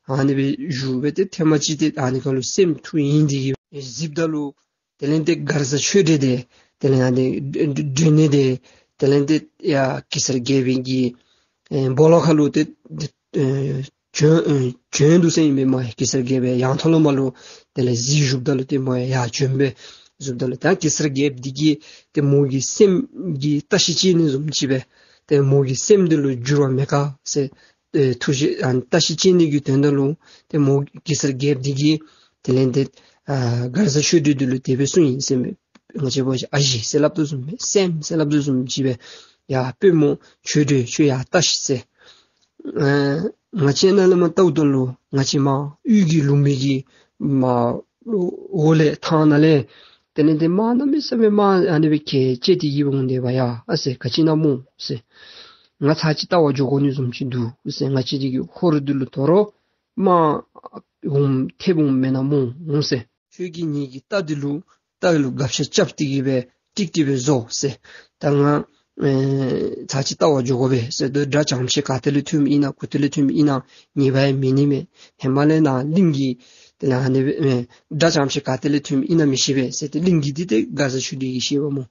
ཨ་ནི་སྦེ་བཞུགས་སྦེ་ཏེ་ཐེངས་མ་ཅིག་ཏེ་ཨ་ནི་ཁ་ལུ་སེམས་ཐུགས་ཡེངས་ཏེ་གི་གཟིགསཔ་ད་ལུ་དེ་ལས་ཏེ་མགར་བཟའ་ཆོས་སྒྲོན་དེ་དེ་ལས་ཨ་ནི་སྒྲོན་ནེ་དེ་དེ་ལས་ཏེ་ཡ་གེ་སར་རྒྱལ་པོའི་གི་ཨེ་སྦོ་ལོགས་ཁ་ལུ་ཏེ་ཨེ་བྱོན་ཨེ་བྱོན་འདུག་ཟེར་ཨིན་པས་སྨོ། གེ་སར་རྒྱལ་པོའི་ཡང་ཐོག་ལུ་མར་ལུ་དེ་ལས་གཟིགས་བཞུགསཔ་ད་ལུ་ཏེ་མོ་ཡང་ཡར་བྱོན་སྦེ་བཞུགསཔ་ད་ལུ་ད་གེ་སར་རྒྱལཔོ་འདི་གིས་ཏེ་མོ་གི་སེམས་ཀྱི་བཀྲ་ཤིས་སྐྱེ་ནི་བཟུམ་ཅིག་སྦེ་ཏེ་མོ་གི་སེམས་འདི་ལུ་འགྱུར་བ་མེད་ག་ཟེར་ཨེ་ཐུགས་བཞེད་ཨ་བཀྲ་ཤིས་སྐྱེ་ནི་གི་དོན་དག་ལུ་ཏེ་མོ་གེ་སར་རྒྱལཔོ་འདི་གིས་དེ་ལས་ཏེ་ཨ་མགར་བཟའ་ཆོས་སྒྲོན་འདི་ལུ་དེ་སྦེ་གསུངས་ཡི་ཟེར་མས། ང་བཅས་འབད་བ་ཅིན་ཨ་ཞེ་ཟེར་སླབ་དོ་བཟུམ་སྦེ་སྲསམོ་ཟེར་སླབ་དོ་བཟུམ་ཅིག་སྦེ་ཡ་དཔོན་མོ་ཆོས་སྒྲོན་ཁྱོད་ཡར་བལྟ་ཤིག་ཟེར། ཨ་ང་བཅས་ནཱ་ལས་མར་ལྟཝ་ད་ལུ་ང་བཅས་མར་དབུས་ཀྱི་ལུང་པའི་གི་མར་འོག་ལས་ཐང་ནང་ལས་དེ་ལས་ཏེ་དམག་གནམ་མེད་ས་མེད་དམག་ཨ་ནི་སྦེ་གྱལ་བཅད་དེ་གི་འོང་དེས་པ་ཡ། ཨ་ཟེར་ག་ཅི་ཨིན་ན་སྨོ་ཟེར། ང་ཚར་གཅིག་ལྟ་བར་འགྱོ་དགོ་ནི་བཟུམ་ཅིག་འདུག་ཟེར། ང་བཅས་འདི་གི་ཧོར་འདི་ལུ་དོ་རུང་དམག་འོང་ཐེབས་འོང་མེན་ན་སྨོ་ཟེར། ཁྱོད་ཀྱིས་ངེ་གི་རྟ་འདི་ལུ་ རྟ་ལུ་སྒ་ཆས་རྐྱབ་སྟེ་གི་སྦེ་ཀྲིག་ཀྲི་སྦེ་བཟོ་ཟེར། ད་ང་ཨེ་ཚར་ཅིག་བལྟ་བར་འགྱོ་དགོ་པས་ཟེར། ད་དགྲ་ཙམ་ཅིག་ག་ཏེ་ལས་ཐོནམ་ཨིན་ན་ག་ཏེ་ལས་ཐོནམ་ཨིན་ན་ངེས་པ་ཡང་མེད་ནི་མས། ཧེ་མ་ལས་ནཱ་གླིང་གི་དེ་ལས་ཨ་ནི་སྦེ་ཨེ་དགྲ་ཙམ་ཅིག་ག་ཏེ་ལས་ཐོནམ་ཨིན་ན་མི་ཤེས་པས་ཟེར། ཏེ་གླིང་གི་འདི་ཏེ་མགར་བཟའ་ཆོས་སྒྲོན་གྱིས་ཤེས་པས་སྨོ།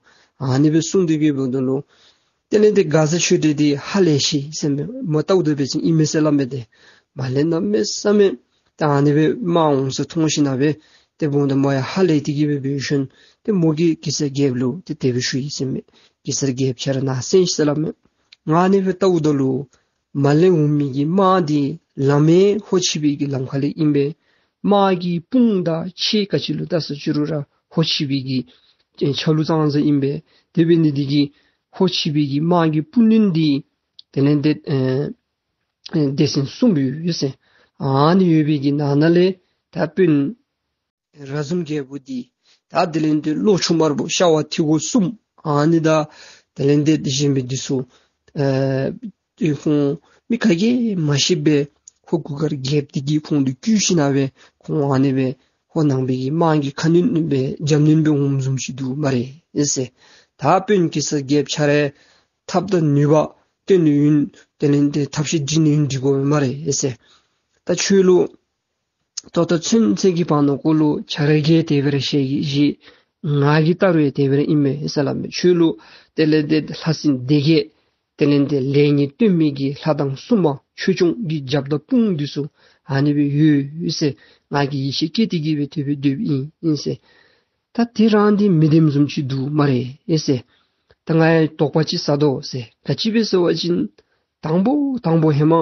ཨ་ནི་སྦེ་གསུངས་ཏེ་གི་འབདཝ་ད་ལུ་དེ་ལས་ཏེ་མགར་བཟའ་ཆོས་སྒྲོན་འདི་ཧ་ལས་ཅི་ཟེར་མས། མོ་བལྟཝ་ད་འབད་བ་ཅིན་ཨིན་མས་ཟེར་སླབ་མས། ཏེ་མ་ལས་གནམ་མེད་ས་མེད་ད་ཨ་ནི་སྦེ་དམག་འོང་ས་མཐོང་ཞིནམ་ལས་ཏེ་འབདཝ་ད་མོ་ཡང་ཧ་ལས་ཏེ་གི་སྦེ་འབད་ཞིནམ་ཏེ་མོ་གིས་གེ་སར་རྒྱལཔོ་ལུ་ཏེ་དེ་སྦེ་ཞུ་ཡི་ཟེར་མས། གེ་སར་རྒྱལཔོ་ཁྱོད་ར་ནཱ་གསན་ཤིག་ཟེར་སླབ་མས། ང་ཨ་ནི་སྦེ་བལྟཝ་ད་ལུ་མ་ལས་འོང་མི་གི་དམག་འདི་ལམ་ཡང་ཧོ་ཆི་པའི་གི་ལམ་ཁ་ལས་ཨིན་པས། དམག་གི་དཔུང་དང་ཆས་ག་ཅི་ལུ་བལྟ་ས་ཅི་རུང་ར་ཧོ་ཆི་པའི་གི་ཆ་ལུགས་ཙང་ཙང་ཨིན་པས། དེ་འབད་ནི་འདི་གིས་ཧོ་ཆི་པའི་གི་དམག་གི་དཔུང་ནུས་འདི་དེ་ལས་ཏེ་ཨེ་ཨེ་སྡེ་ཚན་གསུམ་ཡོད་ཟེར། ཨ་ནི་ཡོད་པའི་གི་ནང་ན་ལས་ད་དཔོན་ར་ཟུམ་རྒྱལ་པོ་འདི་ད་དེ་ལས་ཏེ་ལོ་ཆུང་དམར་པོ་ཤ་བ་ཐིག་གོ་གསུམ། ཨ་ནི་དང་དེ་ལས་ཏེ་གཞན་པའི་འདི་ཚུ་ཨེ་ཏེ་ཁོང་མི་ག་གིས་མ་ཤེས་པར་ཧོར་གུར་དཀར་རྒྱལཔོ་འདི་གིས་ཁོང་ལུ་བསྐུལ་ཞིནམ་ལས་ཁོང་ཨ་ནི་སྦེ་ཧོར་ནང་པའི་གི་དམག་གི་ཁ་གནོན་སྦེ་འཇམ་གནོན་སྦེ་འོངམ་བཟུམ་ཅིག་འདུག་སྨ་རེ་ཟེར། ད་དཔོན་གེ་སར་རྒྱལཔོ་ཁྱོད་རའི་ཐབས་དང་ནུས་པ་སྟོན་ནི་ཨིན། དེ་ལས་ཏེ་ཐབས་ཤེས་སྒྲིག་ནི་ཨིན། འདི་དགོ་པས་སྨ་རེ་ཟེར། ད་ཁྱོད་ལུ་ད་ལྟོ་ཚུན་ཚོད་ཀྱི་བར་ན་ཀོ་ལུ་ཁྱོད་ར་གིས་དེ་སྦེ་ར་བཤད་ཀྱི་ཅི། ང་གིས་བལྟ་རུང་ཡང་དེ་སྦེ་ར་ཨིན་མས་ཟེར་སླབ་མས། ཁྱོད་ལུ་དེ་ལས་ཏེ་ལྷ་སྲིན་སྡེ་བརྒྱད་དེ་ལས་ཏེ་ལས་ངན་སྟོན་མི་གི་ལྷ་དང་སྲུང་མ་ཆོས་སྐྱོང་གི་རྒྱབ་དང་དཔུང་འདི་ཚུ་ཨ་ནི་སྦེ་ཡོད་ཟེར། ང་གིས་ཡིད་ཆེས་བསྐྱེད་དེ་གི་སྦེ་དེ་སྦེ་སྡོདཔ་ཨིན་ཨིན་ཟེར། ད་དེ་རང་འདི་མི་བདེནམ་བཟུམ་ཅིག་འདུག་སྨ་རེ་ཟེར། ད་ང་ཡང་དོགས་པ་ཅིག་ཟ་དོ་ཟེར། ག་ཅི་སྦེ་ཟེར་བ་ཅིན་དང་པོ་དང་པོ་ཧེ་མ་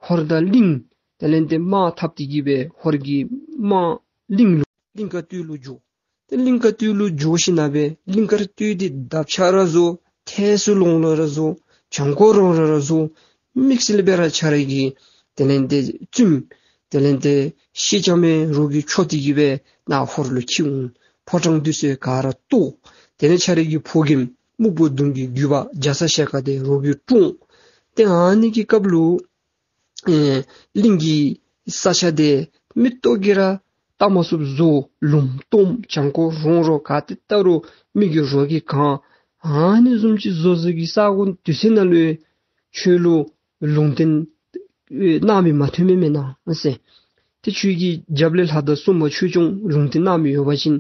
ཧོར་དང་གླིང་དེ་ལས་ཏེ་དམག་འཐབ་སྟེ་གི་སྦེ་ཧོར་གྱི་དམག་གླིང་ལུ་གླིང་དཀར་སྟོད་ལུ་འགྱོ། ཏེ་གླིང་དཀར་སྟོད་ལུ་འགྱོ་ཞིནམ་ལས་གླིང་དཀར་སྟོད་འདི་འདབ་ཆགས་ར་བཟོ། ཐལ་སུ་ལོང་ལོང་ར་བཟོ། བྱང་ཁོག་རོང་ར་ར་བཟོ། དམིགས་བསལ་སྦེ་ར་ཁྱོད་ར་གི་དེ་ལས་ཏེ་བཙུནམོ་དེ་ལས་ཏེ་ཤེས་ལྕམ་མེ་རོ་གིས་འཕྱོག་སྟེ་གི་སྦེ་ནཱ་ཧོར་ལུ་འཁྱིད་འོང་། ཕོ་བྲང་འདི་ཚུ་ག་ར་གཏོར། དེ་ལས་ཁྱོད་ར་གི་ཕོ་རྒནམ་སྨུག་པོ་གདོང་གི་རྒྱུད་པ་རྒྱ་ཚ་ཞལ་དཀར་འདི་རོ་གིས་བཀྲོངས། ཏེ་ཨ་ནི་གི་སྐབས་ལུ་ཨེ་གླིང་གི་ས་ཆ་འདི་མིག་ཏོ་གིས་ར་བལྟ་མ་ཚུགསཔ་བཟོ། ལུངམ་སྟོངམ་བྱང་ཁོག་རོང་རོ་ག་ཏེ་བལྟ་རུང་མིག་གི་རོ་གིས་གང་། ཨ་ནི་བཟུམ་ཅིག་བཟོ་བཟོཝ་གི་ས་གོ་དུས་ཚོད་ནང་ལུ་ཁྱོད་ལུ་ལུང་བསྟན་ཨེ་གནང་མི་མ་ཐོན་མས་མེན་ན་ཟེར། ཏེ་ཁྱོད་ཀྱི་རྒྱབ་ལས་ལྷ་དང་སྲུང་མ་ཆོས་སྐྱོང་ལུང་བསྟན་གནང་མི་ཡོད་པ་ཅིན་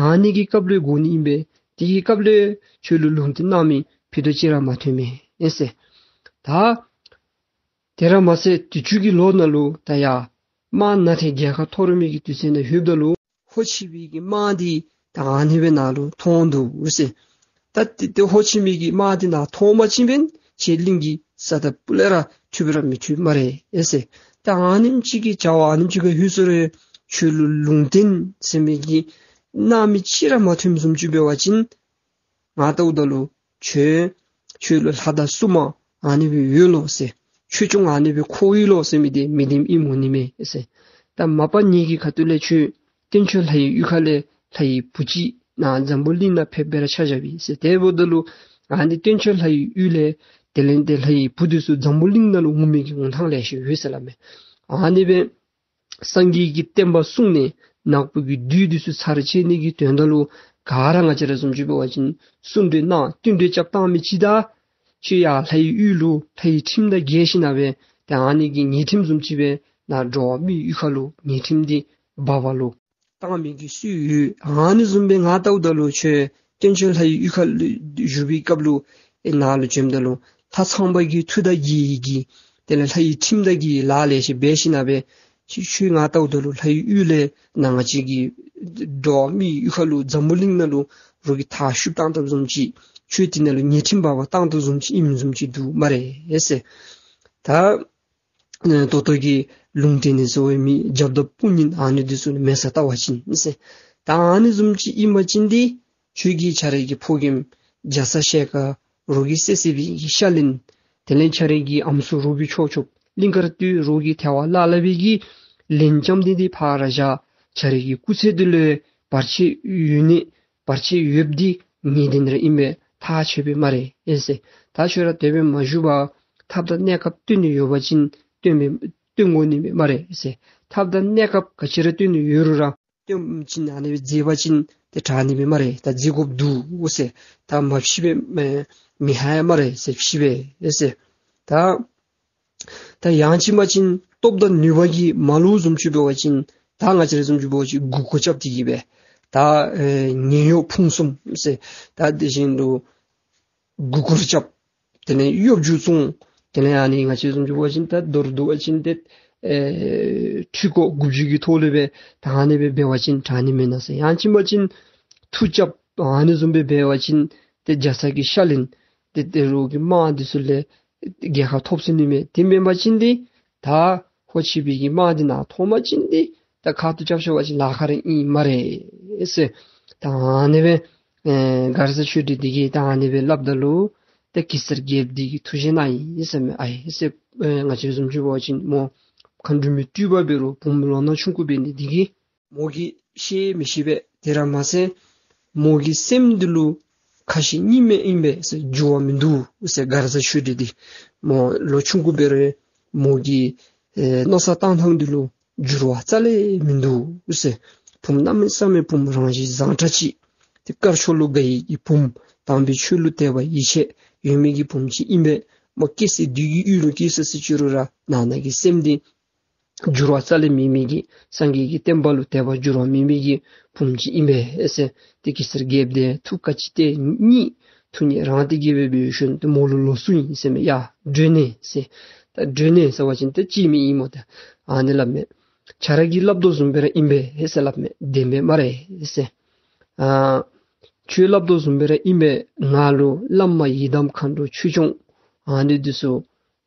ཨ་ནི་གི་སྐབས་ལུ་དགོ་ནི་ཨིན་པས། དེ་གི་སྐབས་ལུ་ཁྱོད་ལུ་ལུང་བསྟན་གནང་མི་ཕུད་རྡོག་ཅིག་ར་མ་ཐོན་མས་ཟེར། ད་དེ་ར་མ་ཚད་དུས་ཅི་གི་ལོ་ནང་ལུ་ད་ཡ་དམག་ནང་ཏེ་རྒྱལ་ཁ་ཐོབ་རན་མི་གི་དུས་ཚོད་ནང་ལྷོདཔ་ད་ལུ་ཧོར་ཕྱི་པའི་གི་དམག་འདི་ད་ཨ་ནི་སྦེ་ནཱ་ལུ་ཐོན་འདུག་ཟེར། ད་ཏེ་ཏེ་ཧོར་ཕྱི་མི་གི་དམག་འདི་ནཱ་ཐོན་པ་ཅིན་འབདན་ཁྱེད་གླིང་གི་ས་ད་སྤུ་ལས་ར་ཐུབ་ར་མི་ཐུབ་སྨ་རེ་ཟེར། ད་ཨ་ནེམ་ཅིག་གི་བྱ་བ་ཨ་ནེམ་ཅིག་ག་ལྷོད་སོང་རུང་ཁྱོད་ལུ་ལུང་བསྟན་ཟེར་མི་གི་གནང་མི་ཅིག་ར་མ་ཐོནམ་བཟུམ་ཅིག་འབད་བ་ཅིན་ང་བལྟཝ་ད་ལུ་ཁྱོད་ཁྱོད་ལུ་ལྷ་དང་སྲུང་མ་ཨ་ནི་སྦེ་ཡོད་ལོ་ཟེར། ཆོས་སྐྱོང་ཨ་ནི་སྦེ་ཁོ་ཡོད་ལོ་ཟེར་མི་འདི་མི་བདེནམ་ཨིནམ་འོང་ནི་མས་ཟེར། ད་མ་པ་ངེ་གི་ཁ་ཐུག་ལས་ཁྱོད་སྟེང་ཕྱོགས་ལྷ་ཡི་ཡུལ་ཁ་ལས་ལྷ་ཡི་བུ་ཅིག་ནཱ་འཛམ་བུ་གླིང་ནང་ཕེབས་སྦེ་ར་ཆ་བཞག་པས་ཟེར། དེ་འབདཝ་ད་ལུ་ཨ་ནི་སྟེང་ཕྱོགས་ལྷ་ཡི་ཡུལ་ལས་དེ་ལས་ཏེ་ལྷ་ཡི་བུ་འདི་ཚུ་འཛམ་བུ་གླིང་ནང་ལུ་འོང་མི་གི་འོང་ཐངས་ལེ་ཤ་ཡོད་ཟེར་སླབ་མས། ཨ་ནི་སྦེ་སངས་རྒྱས་ཀྱི་བསྟན་པ་སྲུང་ནི་ནག་པོ་གི་བདུད་འདི་ཚུ་ཚར་བཅད་ནི་གི་དོན་དག་ལུ་ག་ར་ང་བཅས་ར་བཟུམ་ཅིག་འབད་བ་ཅིན་གསུང་གྲོས་གནང་བསྟུན་གྲོས་རྐྱབ་བཏང་མི་ཅིག་དང་ཁྱོད་ཡར་ལྷ་ཡི་ཡུལ་ལུ་ལྷ་ཡི་ཁྲིམས་དང་འགལ་ཞིནམ་ལས་ཏེ་ཨ་ནི་གི་ཉེས་ཁྲིམས་བཟུམ་ཅིག་སྦེ་ནཱ་འགྲོ་བ་མིའི་ཡུལ་ཁ་ལུ་ཉེས་ཁྲིམས་འདི་འབག་པ་ལུ་བཏང་མི་གི་སྲོལ་ཡོད། ཨ་ནི་བཟུམ་སྦེ་ང་བལྟཝ་ད་ལུ་ཁྱོད་སྟེང་ཕྱོགས་ལྷ་ཡི་ཡུལ་ཁ་ལུ་བཞུགས་པའི་སྐབས་ལུ་ཨེ་ནཱ་ལུ་བྱོནམ་ད་ལུ་ལྷ་ཚངས་པ་གི་མཐུ་དང་གི་གི་དེ་ལས་ལྷ་ཡི་ཁྲིམས་དང་གི་ལཱ་ལེ་ཤ་འབད་ཞིནམ་ལས་ཁྱོད་ཁྱོད་ང་བལྟཝ་ད་ལུ་ལྷ་ཡི་ཡུལ་ལས་ནཱ་ང་བཅས་ཀྱི་འགྲོ་བ་མིའི་ཡུལ་ཁ་ལུ་འཛམ་བུ་གླིང་ནང་ལུ་རོགས་ཀྱིས་མཐའ་བཤུབ་བཏང་དོ་བཟུམ་ཅིག་ཁྱོད་དེ་ནང་ལུ་ཉེས་ཁྲིམས་འབག་པར་བཏང་དོ་བཟུམ་ཅིག་ཨིནམ་བཟུམ་ཅིག་འདུག་སྨ་རེ་ཟེར། ད་ཨེ་ད་ལྟོ་གི་ལུང་བསྟན་ནི་བཟོ་བའི་མི་རྒྱབ་དང་དཔུང་གཉེན་ཨ་ནི་འདི་ཚུ་མེད་ས་བལྟ་བ་ཅིན་ཟེར། ད་ཨ་ནི་བཟུམ་ཅིག་ཨིན་པ་ཅིན་འདི་ཁྱོད་ཀྱིས་ཁྱོད་རའི་གི་ཕོ་རྒནམ་རྒྱ་ཚ་ཞལ་དཀར་རོགས་ཀྱི་བསད་བསད་པའི་གི་ཤ་ལན། དེ་ལས་ཁྱོད་རའི་གི་ཨམ་སྲུ་རོགས་ཀྱི་ཕྱོགས་ཕྱོགས་གླིང་དཀར་སྟོད་རོགས་ཀྱི་ཐལ་བར་བརླག་བརླག་པའི་གི་ལན་རྐྱངམ་འདི་འདི་ཕར་བཞག། ཁྱོད་རའི་གི་སྐུ་ཚེ་འདི་ལུ་བར་ཆད་ཡོད་ནི་བར་ཆད་ཡོདཔ་འདི་ངེས་བདེན་ར་ཨིན་པས། ཐག་ཆོད་པས་སྨ་རེ་ཨེ་ཟེར། ད་ཁྱོད་ར་དེ་སྦེ་མ་བཞུགས་པར་ཐབས་དང་གནས་སྐབས་སྟོན་ནི་ཡོད་པ་ཅིན་སྟོན་མི་སྟོན་དགོ་ནི་མས་སྨ་རེ་ཨེ་ཟེར། ཐབས་དང་གནས་སྐབས་ག་ཅི་ར་སྟོན་ནི་ཡོད་རུང་ར་སྟོན་ཅིན་ཨ་ནི་སྦེ་མཛད་པ་ཅིན་ ཏེ་དྲག་ནི་མས་སྨ་རེ། ད་འཛི་དགོཔ་འདུག་ཟེར། ད་མ་ཕྱིས་པས་མི་ཧ་ཡ་སྨ་རེ་ཟེར། ཕྱིས་པས་ཟེར། ད་ད་ཡང་ཅིན་མ་ཅིན་སྟོབས་དང་ནུས་པ་གིས་མ་ལོ་བཟུམ་ཅིག་འབད་བ་ཅིན་ད་ང་བཅས་ར་བཟུམ་ཅིག་འབད་བ་ཅིན་མགུ་སྐོར་རྐྱབ་སྟེ་གི་སྦེ་ད་ཨེ་ངན་གཡོག་ཕུང་གསུམ་ཟེར། ད་དེ་བཞིན་དུ་མགུ་སྐོར་རྐྱབ། དེ་ལས་གཡོ་སྒྱུ་བཙོང་། དེ་ལས་ཨ་ནི་ང་བཅས་བཟུམ་ཅིག་འབད་བ་ཅིན་ད་མདོར་བསྡུ་བ་ཅིན་ཏེ་ཨེ་འཕྲུལ་འཁོར་དགུ་བཅུ་གི་ཐོག་ལས་སྦེ་ད་ཨ་ནི་སྦེ་འབད་བ་ཅིན་དྲག་ནི་མེན་ན་ཟེར། ཡང་ཅིན་མ་ཅིན་མཐུ་རྐྱབ། ཨ་ནི་བཟུམ་སྦེ་འབད་བ་ཅིན་ཏེ་རྒྱ་ཚ་གི་ཤ་ལན་ཏེ་དེ་རོགས་ཀྱི་དམག་འདི་ཚུ་ལས་རྒྱལ་ཁ་ཐོབ་ཚུགས་ནི་མས། དེ་མེན་པ་ཅིན་ཏེ་ད་ཧོར་ཕྱི་པའི་གི་དམག་འདི་ནཱ་ཐོན་པ་ཅིན་ཏེ་ད་ཁ་ཐུག་རྐྱབ་ཤོར་བ་ཅིན་ལཱ་ཁག་ར་ཨིན་སྨ་རེ་ཟེར། ད་ཨ་ནི་སྦེ་ཨེ་མགར་བཟའ་ཆོས་སྒྲོན་འདི་གིས་ད་ཨ་ནི་སྦེ་སླབ་ད་ལུ་ཏེ་གེ་སར་རྒྱལཔོ་འདི་གིས་ཐུགས་བཞེད་གནང་ཡི་ཟེར་མས། ཨའི་ཟེར། ཨེ་ང་བཅས་བཟུམ་ཅིག་འབད་བ་ཅིན་མོ་མཁའ་འགྲོ་མའི་སྤྲུལ་པ་འབད་རུང་བུམོ་ལོ་ན་ཆུང་ཀུ་འབད་ནི་འདི་གིས་མོ་གིས་ཤེས་མི་ཤེས་པས། དེ་ར་མ་ཚད་མོ་གི་སེམས་འདི་ལུ་ཁ་ཞེ་གཉིས་མེད་ཨིན་པས་ཟེར། འགྱུར་བ་མིན་འདུག་ཟེར། མགར་བཟའ་ཆོས་སྒྲོན་འདི་མོ་ལོ་ཆུང་ཀུ་འབད་རུང་མོ་གི་ཨེ་མནོ་བསམ་བཏང་ཐངས་འདི་ལུ་འགྱུར་བ་རྩ་ལས་མིན་འདུག་ཟེར། བུམོ་གནམ་མེད་ས་མེད་བུམོ་རང་བཞིན་བཟང་དྲགས་ཅིག། ཏེ་དཀར་ཕྱོགས་ལུ་དགའ་བའི་གི་བུམོ། དམ་པའི་ཆོས་ལུ་དད་པ་ཡིད་ཆེས་ཡོད་མི་གི་བུམོ་ཅིག་ཨིན་པས། མོ་སྐྱེ་ས་བདུད་ཀྱི་ཡུལ་ལུ་སྐྱེས་སོ་ཟེར་ཅི་རུང་ར་ནང་ན་གི་སེམས་འདི་འགྱུར་བ་རྩ་ལས་མེད་མི་གི་སངས་རྒྱས་ཀྱི་བསྟན་པ་ལུ་དད་པ་འགྱུར་བ་མེད་མི་གི་བུམོ་ཅིག་ཨིན་པས་ཟེར། ཏེ་གེ་སར་རྒྱལཔོ་འདི་ཐུགས་ག་ཅི་ཏེ་མཉེས། ཐུགས་མཉེས་རངས་ཏེ་གི་སྦེ་འབད་ཞིནམ་ཏེ་མོ་ལུ་ལོགས་སུ་ཨིན་ཟེར་མས། ཡ་སྒྲོན་ནེ་ཟེར། ད་སྒྲོན་ནེ་ཟེར་བ་ཅིན་ཏེ་སྐྱེ་མི་ཨིན་མོ། ད་ཨ་ནི་སླབ་མས། ཁྱོད་ར་གིས་སླབ་དོ་བཟུམ་སྦེ་ར་ཨིན་པས་ཟེར་སླབ་མས། བདེན་པས་སྨ་རེ་ཟེར། ཨ་ཁྱོད་སླབ་དོ་བཟུམ་སྦེ་ར་ཨིན་པས། ང་ལུ་བླ་མ་ཡི་དམ་མཁའ་འགྲོ་ཆོས་སྐྱོང་ཨ་ནི་འདི་ཚུ་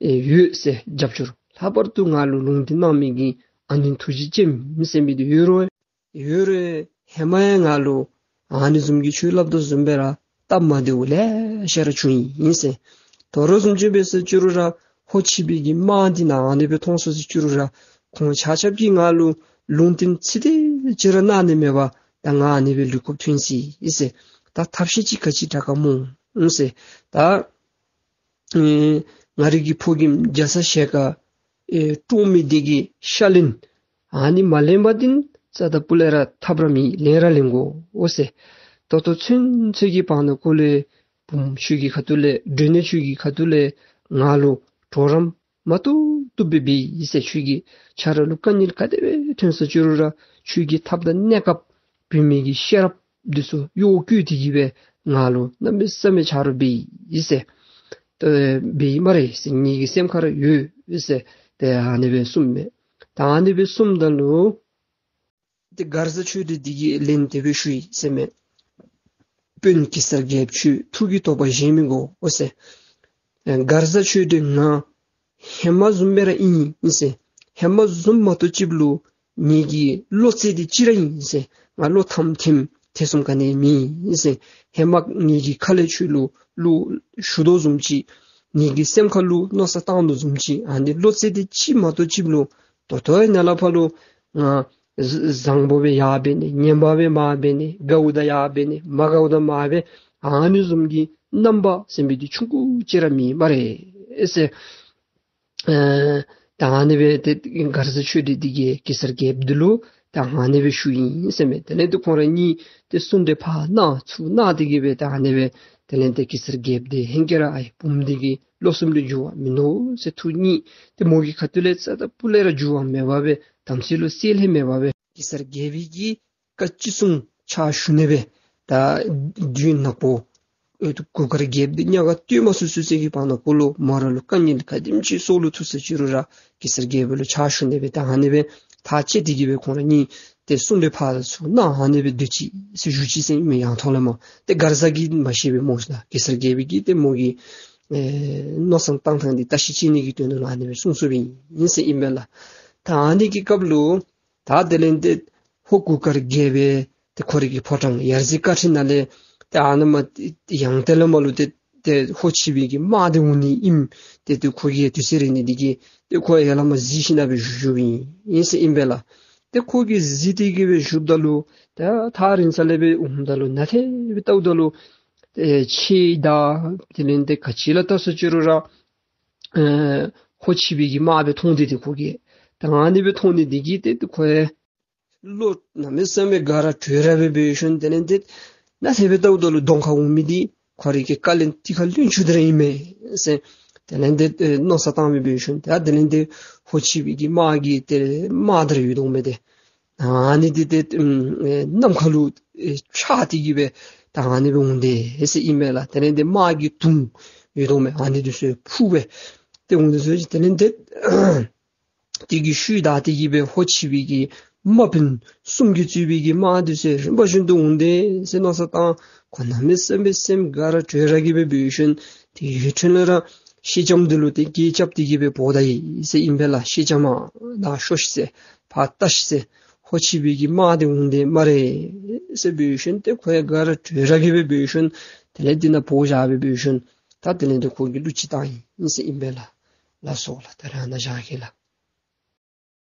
ཨེ་ཡོད་ཟེར། རྒྱབ་སྐྱོར། ལྷག་པར་དུ་ང་ལུ་ལུང་བསྟན་གནང་མི་གི་ཨ་ནི་ཐུགས་རྗེ་ཅན་ཟེར་མི་འདི་ཡོད་རུང་ཡོད་རུང་ཧེ་མ་ཡང་ང་ལུ་ཨ་ནི་བཟུམ་གྱི་ཁྱོད་སླབ་དོ་བཟུམ་སྦེ་ར་སྟབས་མ་བདེཝ་ལེ་ཤ་ར་བྱུང་ཡི་ཟེར། དོ་རུང་བཟུམ་ཅིག་འབད་ཟེར་ཅི་རུང་ར་ཧོར་ཕྱི་པའི་གི་དམག་འདི་ནཱ་ཨ་ནི་སྦེ་ཐོན་སོ་ཟེར་ཅི་རུང་ར་ཁོང་ཆ་ཁྱབ་ཀྱིས་ང་ལུ་ལུང་བསྟན་ཚིག་དེ་ཅིག་ར་གནང་ནི་མེད་པར་ད་ང་ཨ་ནི་སྦེ་ལུས་དགོཔ་ཐོན་ཅི་ཟེར། ད་ཐབས་ཤེས་ཅིག་ག་ཅི་དྲག་ག་སྨོ་ཟེར། ད་ཨེ་ང་རའི་གི་ཕོ་རྒནམ་རྒྱ་ཚ་ཞལ་དཀར་ཨེ་བཀྲོངས་མི་འདི་གི་ཤ་ལན་ཨ་ནི་མ་ལེན་པ་འདི་རྩ་དང་སྤུ་ལས་ར་ཐབས་ར་མེད། ལེན་ར་ལེན་དགོ་ཟེར། ད་ལྟོ་ཚུན་ཚོད་ཀྱི་བར་ན་ཁོ་ལས་བུམོ་ཁྱོད་ཀྱི་ཁ་ཐུག་ལས་སྒྲོན་ནེ་ཁྱོད་ཀྱི་ཁ་ཐུག་ལས་ང་ལུ་གྲོགས་རམ་མ་བཏུབ་བཏུབ་སྦེ་འབད་ཡི་ཟེར། ཁྱོད་ཀྱིས་ཆ་རོགས་ལུ་དཀའ་ངལ་ག་དེ་སྦེ་ཐོན་སོ་ཅི་རུང་ར་ཁྱོད་ཀྱིས་ཐབས་དང་གནས་སྐབས་བུད་མེད་ཀྱི་ཤེས་རབ་འདི་ཚུ་གཡོག་བཀོལ་ཏེ་གི་སྦེ་ང་ལུ་གནམ་མེད་ས་མེད་ཆ་རོགས་འབད་ཡི་ཟེར། ཏེ་འབད་ཡི་སྨ་རེ་ཟེར། ངེ་གི་སེམས་ཁར་ཡོད་ཟེར། ཏེ་ཨ་ནི་སྦེ་གསུངམ་མས། ད་ཨ་ནི་སྦེ་གསུངམ་ད་ལུ་ཏེ་མགར་བཟའ་ཆོས་སྒྲོན་འདི་གིས་ལན་དེ་སྦེ་ཞུ་ཡི་ཟེར་མས། དཔོན་གེ་སར་རྒྱལཔོ་ཁྱོད་ཐུགས་ཀྱི་དོགས་པ་བཞེས་མི་དགོ་ཟེར། ཨེ་མགར་བཟའ་ཆོས་སྒྲོན་ང་ཧེ་མ་བཟུམ་སྦེ་ར་ཨིན་ཟེར། ཧེ་མ་བཟུམ་མ་གཏོགས་ཅིག་ལུ་ངེ་གི་བློ་རྩེ་འདི་གཅིག་ར་ཨིན་ཟེར། ང་བློ་ཐམ་ཐིམ་ཐེ་ཚོམ་ག་ནི་མེད་ཟེར། ཧེ་མ་ངེ་གི་ཁ་ལས་ཁྱོད་ལུ་བློ་ཞུ་དོ་བཟུམ་ཅིག་ངེ་གི་སེམས་ཁ་ལུ་མནོ་བསམ་བཏང་དོ་བཟུམ་ཅིག་ཨ་ནི་བློ་རྩེ་འདི་གཅིག་མ་གཏོགས་ཅིག་ལུ་ད་ལྟོ་ཡང་ནཱ་ལས་ཕར་ལུ་ང་བཟང་པོ་སྦེ་ཡར་འབད་ནི་ངན་པ་སྦེ་མར་འབད་ནི་དགའཝ་ད་ཡར་འབད་ནི་མ་དགའཝ་ད་མར་འབད་ཨ་ནི་བཟུམ་གྱི་རྣམ་པ་ཟེར་མི་འདི་ཆུང་ཀུ་ཅིག་ར་མེད་སྨ་རེ་ཟེར། ཨེ་ད་ཨ་ནི་སྦེ་ཏེ་མགར་བཟའ་ཆོས་སྒྲོན་འདི་གིས་གེ་སར་རྒྱལཔོ་འདི་ལུ་ད་ཨ་ནི་སྦེ་ཞུ་ཡི་ཟེར་མས། དེ་ལས་ཏེ་ཁོང་ར་གཉིས་ཏེ་གསུང་གྲོས་ཕར་གནང་ཚུར་གནང་སྟེ་གི་སྦེ་ད་ཨ་ནི་སྦེ་དེ་ལས་ཏེ་གེ་སར་རྒྱལཔོ་འདི་ཧེང་སྐལ་ར་ཨའི་བུམོ་འདི་གི་བློ་སེམས་ལུ་འགྱུར་བ་མིན་འདུག་ཟེར་ཐུགས་མཉེས། ཏེ་མོ་གི་ཁ་ཐུག་ལས་རྩ་དང་སྤུ་ལས་ར་འགྱུར་བ་མེད་པར་སྦེ་དམ་ཚིག་ལུ་སེལ་ལྷད་མེད་པར་སྦེ་གེ་སར་རྒྱལ་པོའི་གི་བཀའ་ཅི་གསུང་ཕྱག་ཞུ་ནི་སྦེ་ད་བདུད་ནག་པོ་ཨེ་གུར་དཀར་རྒྱལཔོ་འདི་གཉའ་ག་སྟོན་མ་ཚུགས་ཚུགས་ཚད་ཀྱི་བར་ན་ཁོ་ལུ་མོ་ར་ལུ་དཀའ་ངལ་ག་དེམ་ཅིག་སོགས་ལུ་ཐུག་ས་ཅི་རུང་ར་གེ་སར་རྒྱལ་པོ་ལུ་ཕྱག་ཞུ་ནི་སྦེ་ད་ཨ་ནི་སྦེ་ཐག་བཅད་དེ་གི་སྦེ་ཁོང་ར་གཉིས་ཏེ་གསུང་གྲོས་ཕར་ཚུར་གནང་ཨ་ནི་སྦེ་སྡོད་ཅི་ཟེར་ཞུ་ཅི་ཟེར་ཨིན་མས། ཡང་ཐོག་ལས་མར་ཏེ་མགར་བཟའ་གིས་མ་ཤེས་པས་སྨོ་ཟེར། གེ་སར་རྒྱལ་པོ་གིས་ཏེ་མོ་གི་ཨེ་མནོ་བསམ་བཏང་ཐངས་འདི་བརྟག་ཞིབ་བྱེད་ནི་གི་དོན་ལུ་ཨ་ནི་སྦེ་གསུངས་གསུངསམ་ཨིན་ཟེར་ཨིན་པས་ལགས། ད་ཨ་ནི་གི་སྐབས་ལུ་ད་དེ་ལས་ཏེ་ཧོར་གུར་དཀར་རྒྱལ་པོ་ཏེ་ཁོ་རའི་གི་ཕོ་བྲང་ཡ་རྩེ་བཀའ་ཁྲི་ནང་ལས་ཏེ་ཨ་ནཱ་མར་ཡང་ཏེ་ལས་མར་ལུ་ཏེ་ཏེ་ཧོར་ཕྱི་པའི་གི་དམག་འདི་འོང་ནི་ཨིནམ་ཏེ་ཏེ་ཁོ་གིས་དུས་ཚོད་རན་ནི་འདི་གིས་ཏེ་ཁོ་ཡར་ལས་མར་གཟིགས་ཞིནམ་སྦེ་བཞུགས་བཞུགསཔ་ཨིན་ཟེར་ཨིན་པས་ལགས། ཏེ་ཁོ་གིས་གཟིགས་ཏེ་གི་སྦེ་བཞུགསཔ་ད་ལུ་ཏེ་ཐག་རིང་ས་ལས་སྦེ་འོངམ་ད་ལུ་ནཱ་ཏེ་སྦེ་བལྟཝ་ད་ལུ་ཏེ་ཆེ་དང་དེ་ལས་ཏེ་ག་ཅི་ལུ་བལྟ་སོ་ཅི་རུང་ར་ཨེ་ཧོར་ཕྱི་པའི་གི་དམག་སྦེ་མཐོང་སྟེ་ཏེ་ཁོ་གིས་ད་ཨ་ནི་སྦེ་མཐོང་ནི་འདི་གིས་ཏེ་ཏེ་ཁོ་ཡང་ བློ་གནམ་མེད་ས་མེད་དགའ་ར་སྤྲོ་ར་སྦེ་འབད་ཞིནམ་དེ་ལས་འདི་ནཱ་ལས་འབད་ལྟཝ་ད་ལུ་གདོང་ཁར་འོང་མི་འདི་ཁོ་རའི་གི་བཀའ་བློན་ཏི་ཁ་བློན་ཆེན་འདི་ར་ཨིན་མས་ཟེར། དེ་ལས་འདི་ཨེ་མནོ་བསམ་བཏང་སྦེ་འབད་ཞིནམ་ད་དེ་ལས་འདི་ཧོར་ཕྱི་པའི་གི་དམག་གི་དེ་དམག་འདི་ར་ཡོད་དོ་མས་ཏེ། ཨ་ནི་འདི་ཏེ་ཨམ་ཨེ་གནམ་ཁ་ལུ་ཨེ་ཆགས་ཏེ་གི་སྦེ་ད་ཨ་ནི་སྦེ་འོང་དེས་ཟེར་ཨིན་མས་ལགས། དེ་ལས་འདི་དམག་གི་དུང་ཡོད་དོ་མས། ཨ་ནི་འདི་ཚུ་འཕུ་སྦེ་ཏེ་འོང་དེས་ཟེར། དེ་ལས་འདི་དེ་གི་ཤུལ་བདའ་སྟེ་གི་སྦེ་ཧོར་ཕྱི་པའི་གི་དམག་དཔོན་གསུམ་གྱིས་གཙོས་པའི་གི་དམག་འདི་ཚུ་རིམ་པ་བཞིན་དུ་འོང་དེས་ཟེར་མནོ་བསམ་བཏང་། ཁོ་གནམ་མེད་ས་མེད་སེམས་དགའ་ར་སྤྲོ་ར་གི་སྦེ་འབད་ཞིནམ་དེ་གི་འཕྲོ་ལས་ར་ཤེལ་ལྕམ་འདི་ལུ་ཏེ་གྱལ་རྐྱབ་སྟེ་གི་སྦེ་འབོ་ད་ཡི་ཟེར་ཨིན་པས་ལགས། ཤེལ་ལྕམ་མ་ནཱ་ཤོག་ཤིག་ཟེར། ཕར་ལྟ་ཤིག་ཟེར། ཧོར་ཕྱི་པའི་གི་དམག་འདི་འོང་དེས་སྨ་རེ་ཟེར་འབད་ཞིནམ་ཏེ་ཁོ་ཡང་དགའ་ར་སྤྲོ་ར་གི་སྦེ་འབད་ཞིནམ་དེ་ལས་འདི་ནཱ་འབོ་བཞག་སྦེ་འབད་ཞིནམ་ད་དེ་ལས་འདི་ཁོ་གིས་གླུ་ཅིག་བཏང་ཡི་ཟེར་ཨིན་པས་ལགས། ལགས་སོ་ལགས། ད་རེས་ནཱ་བཞག་གེ་ལགས།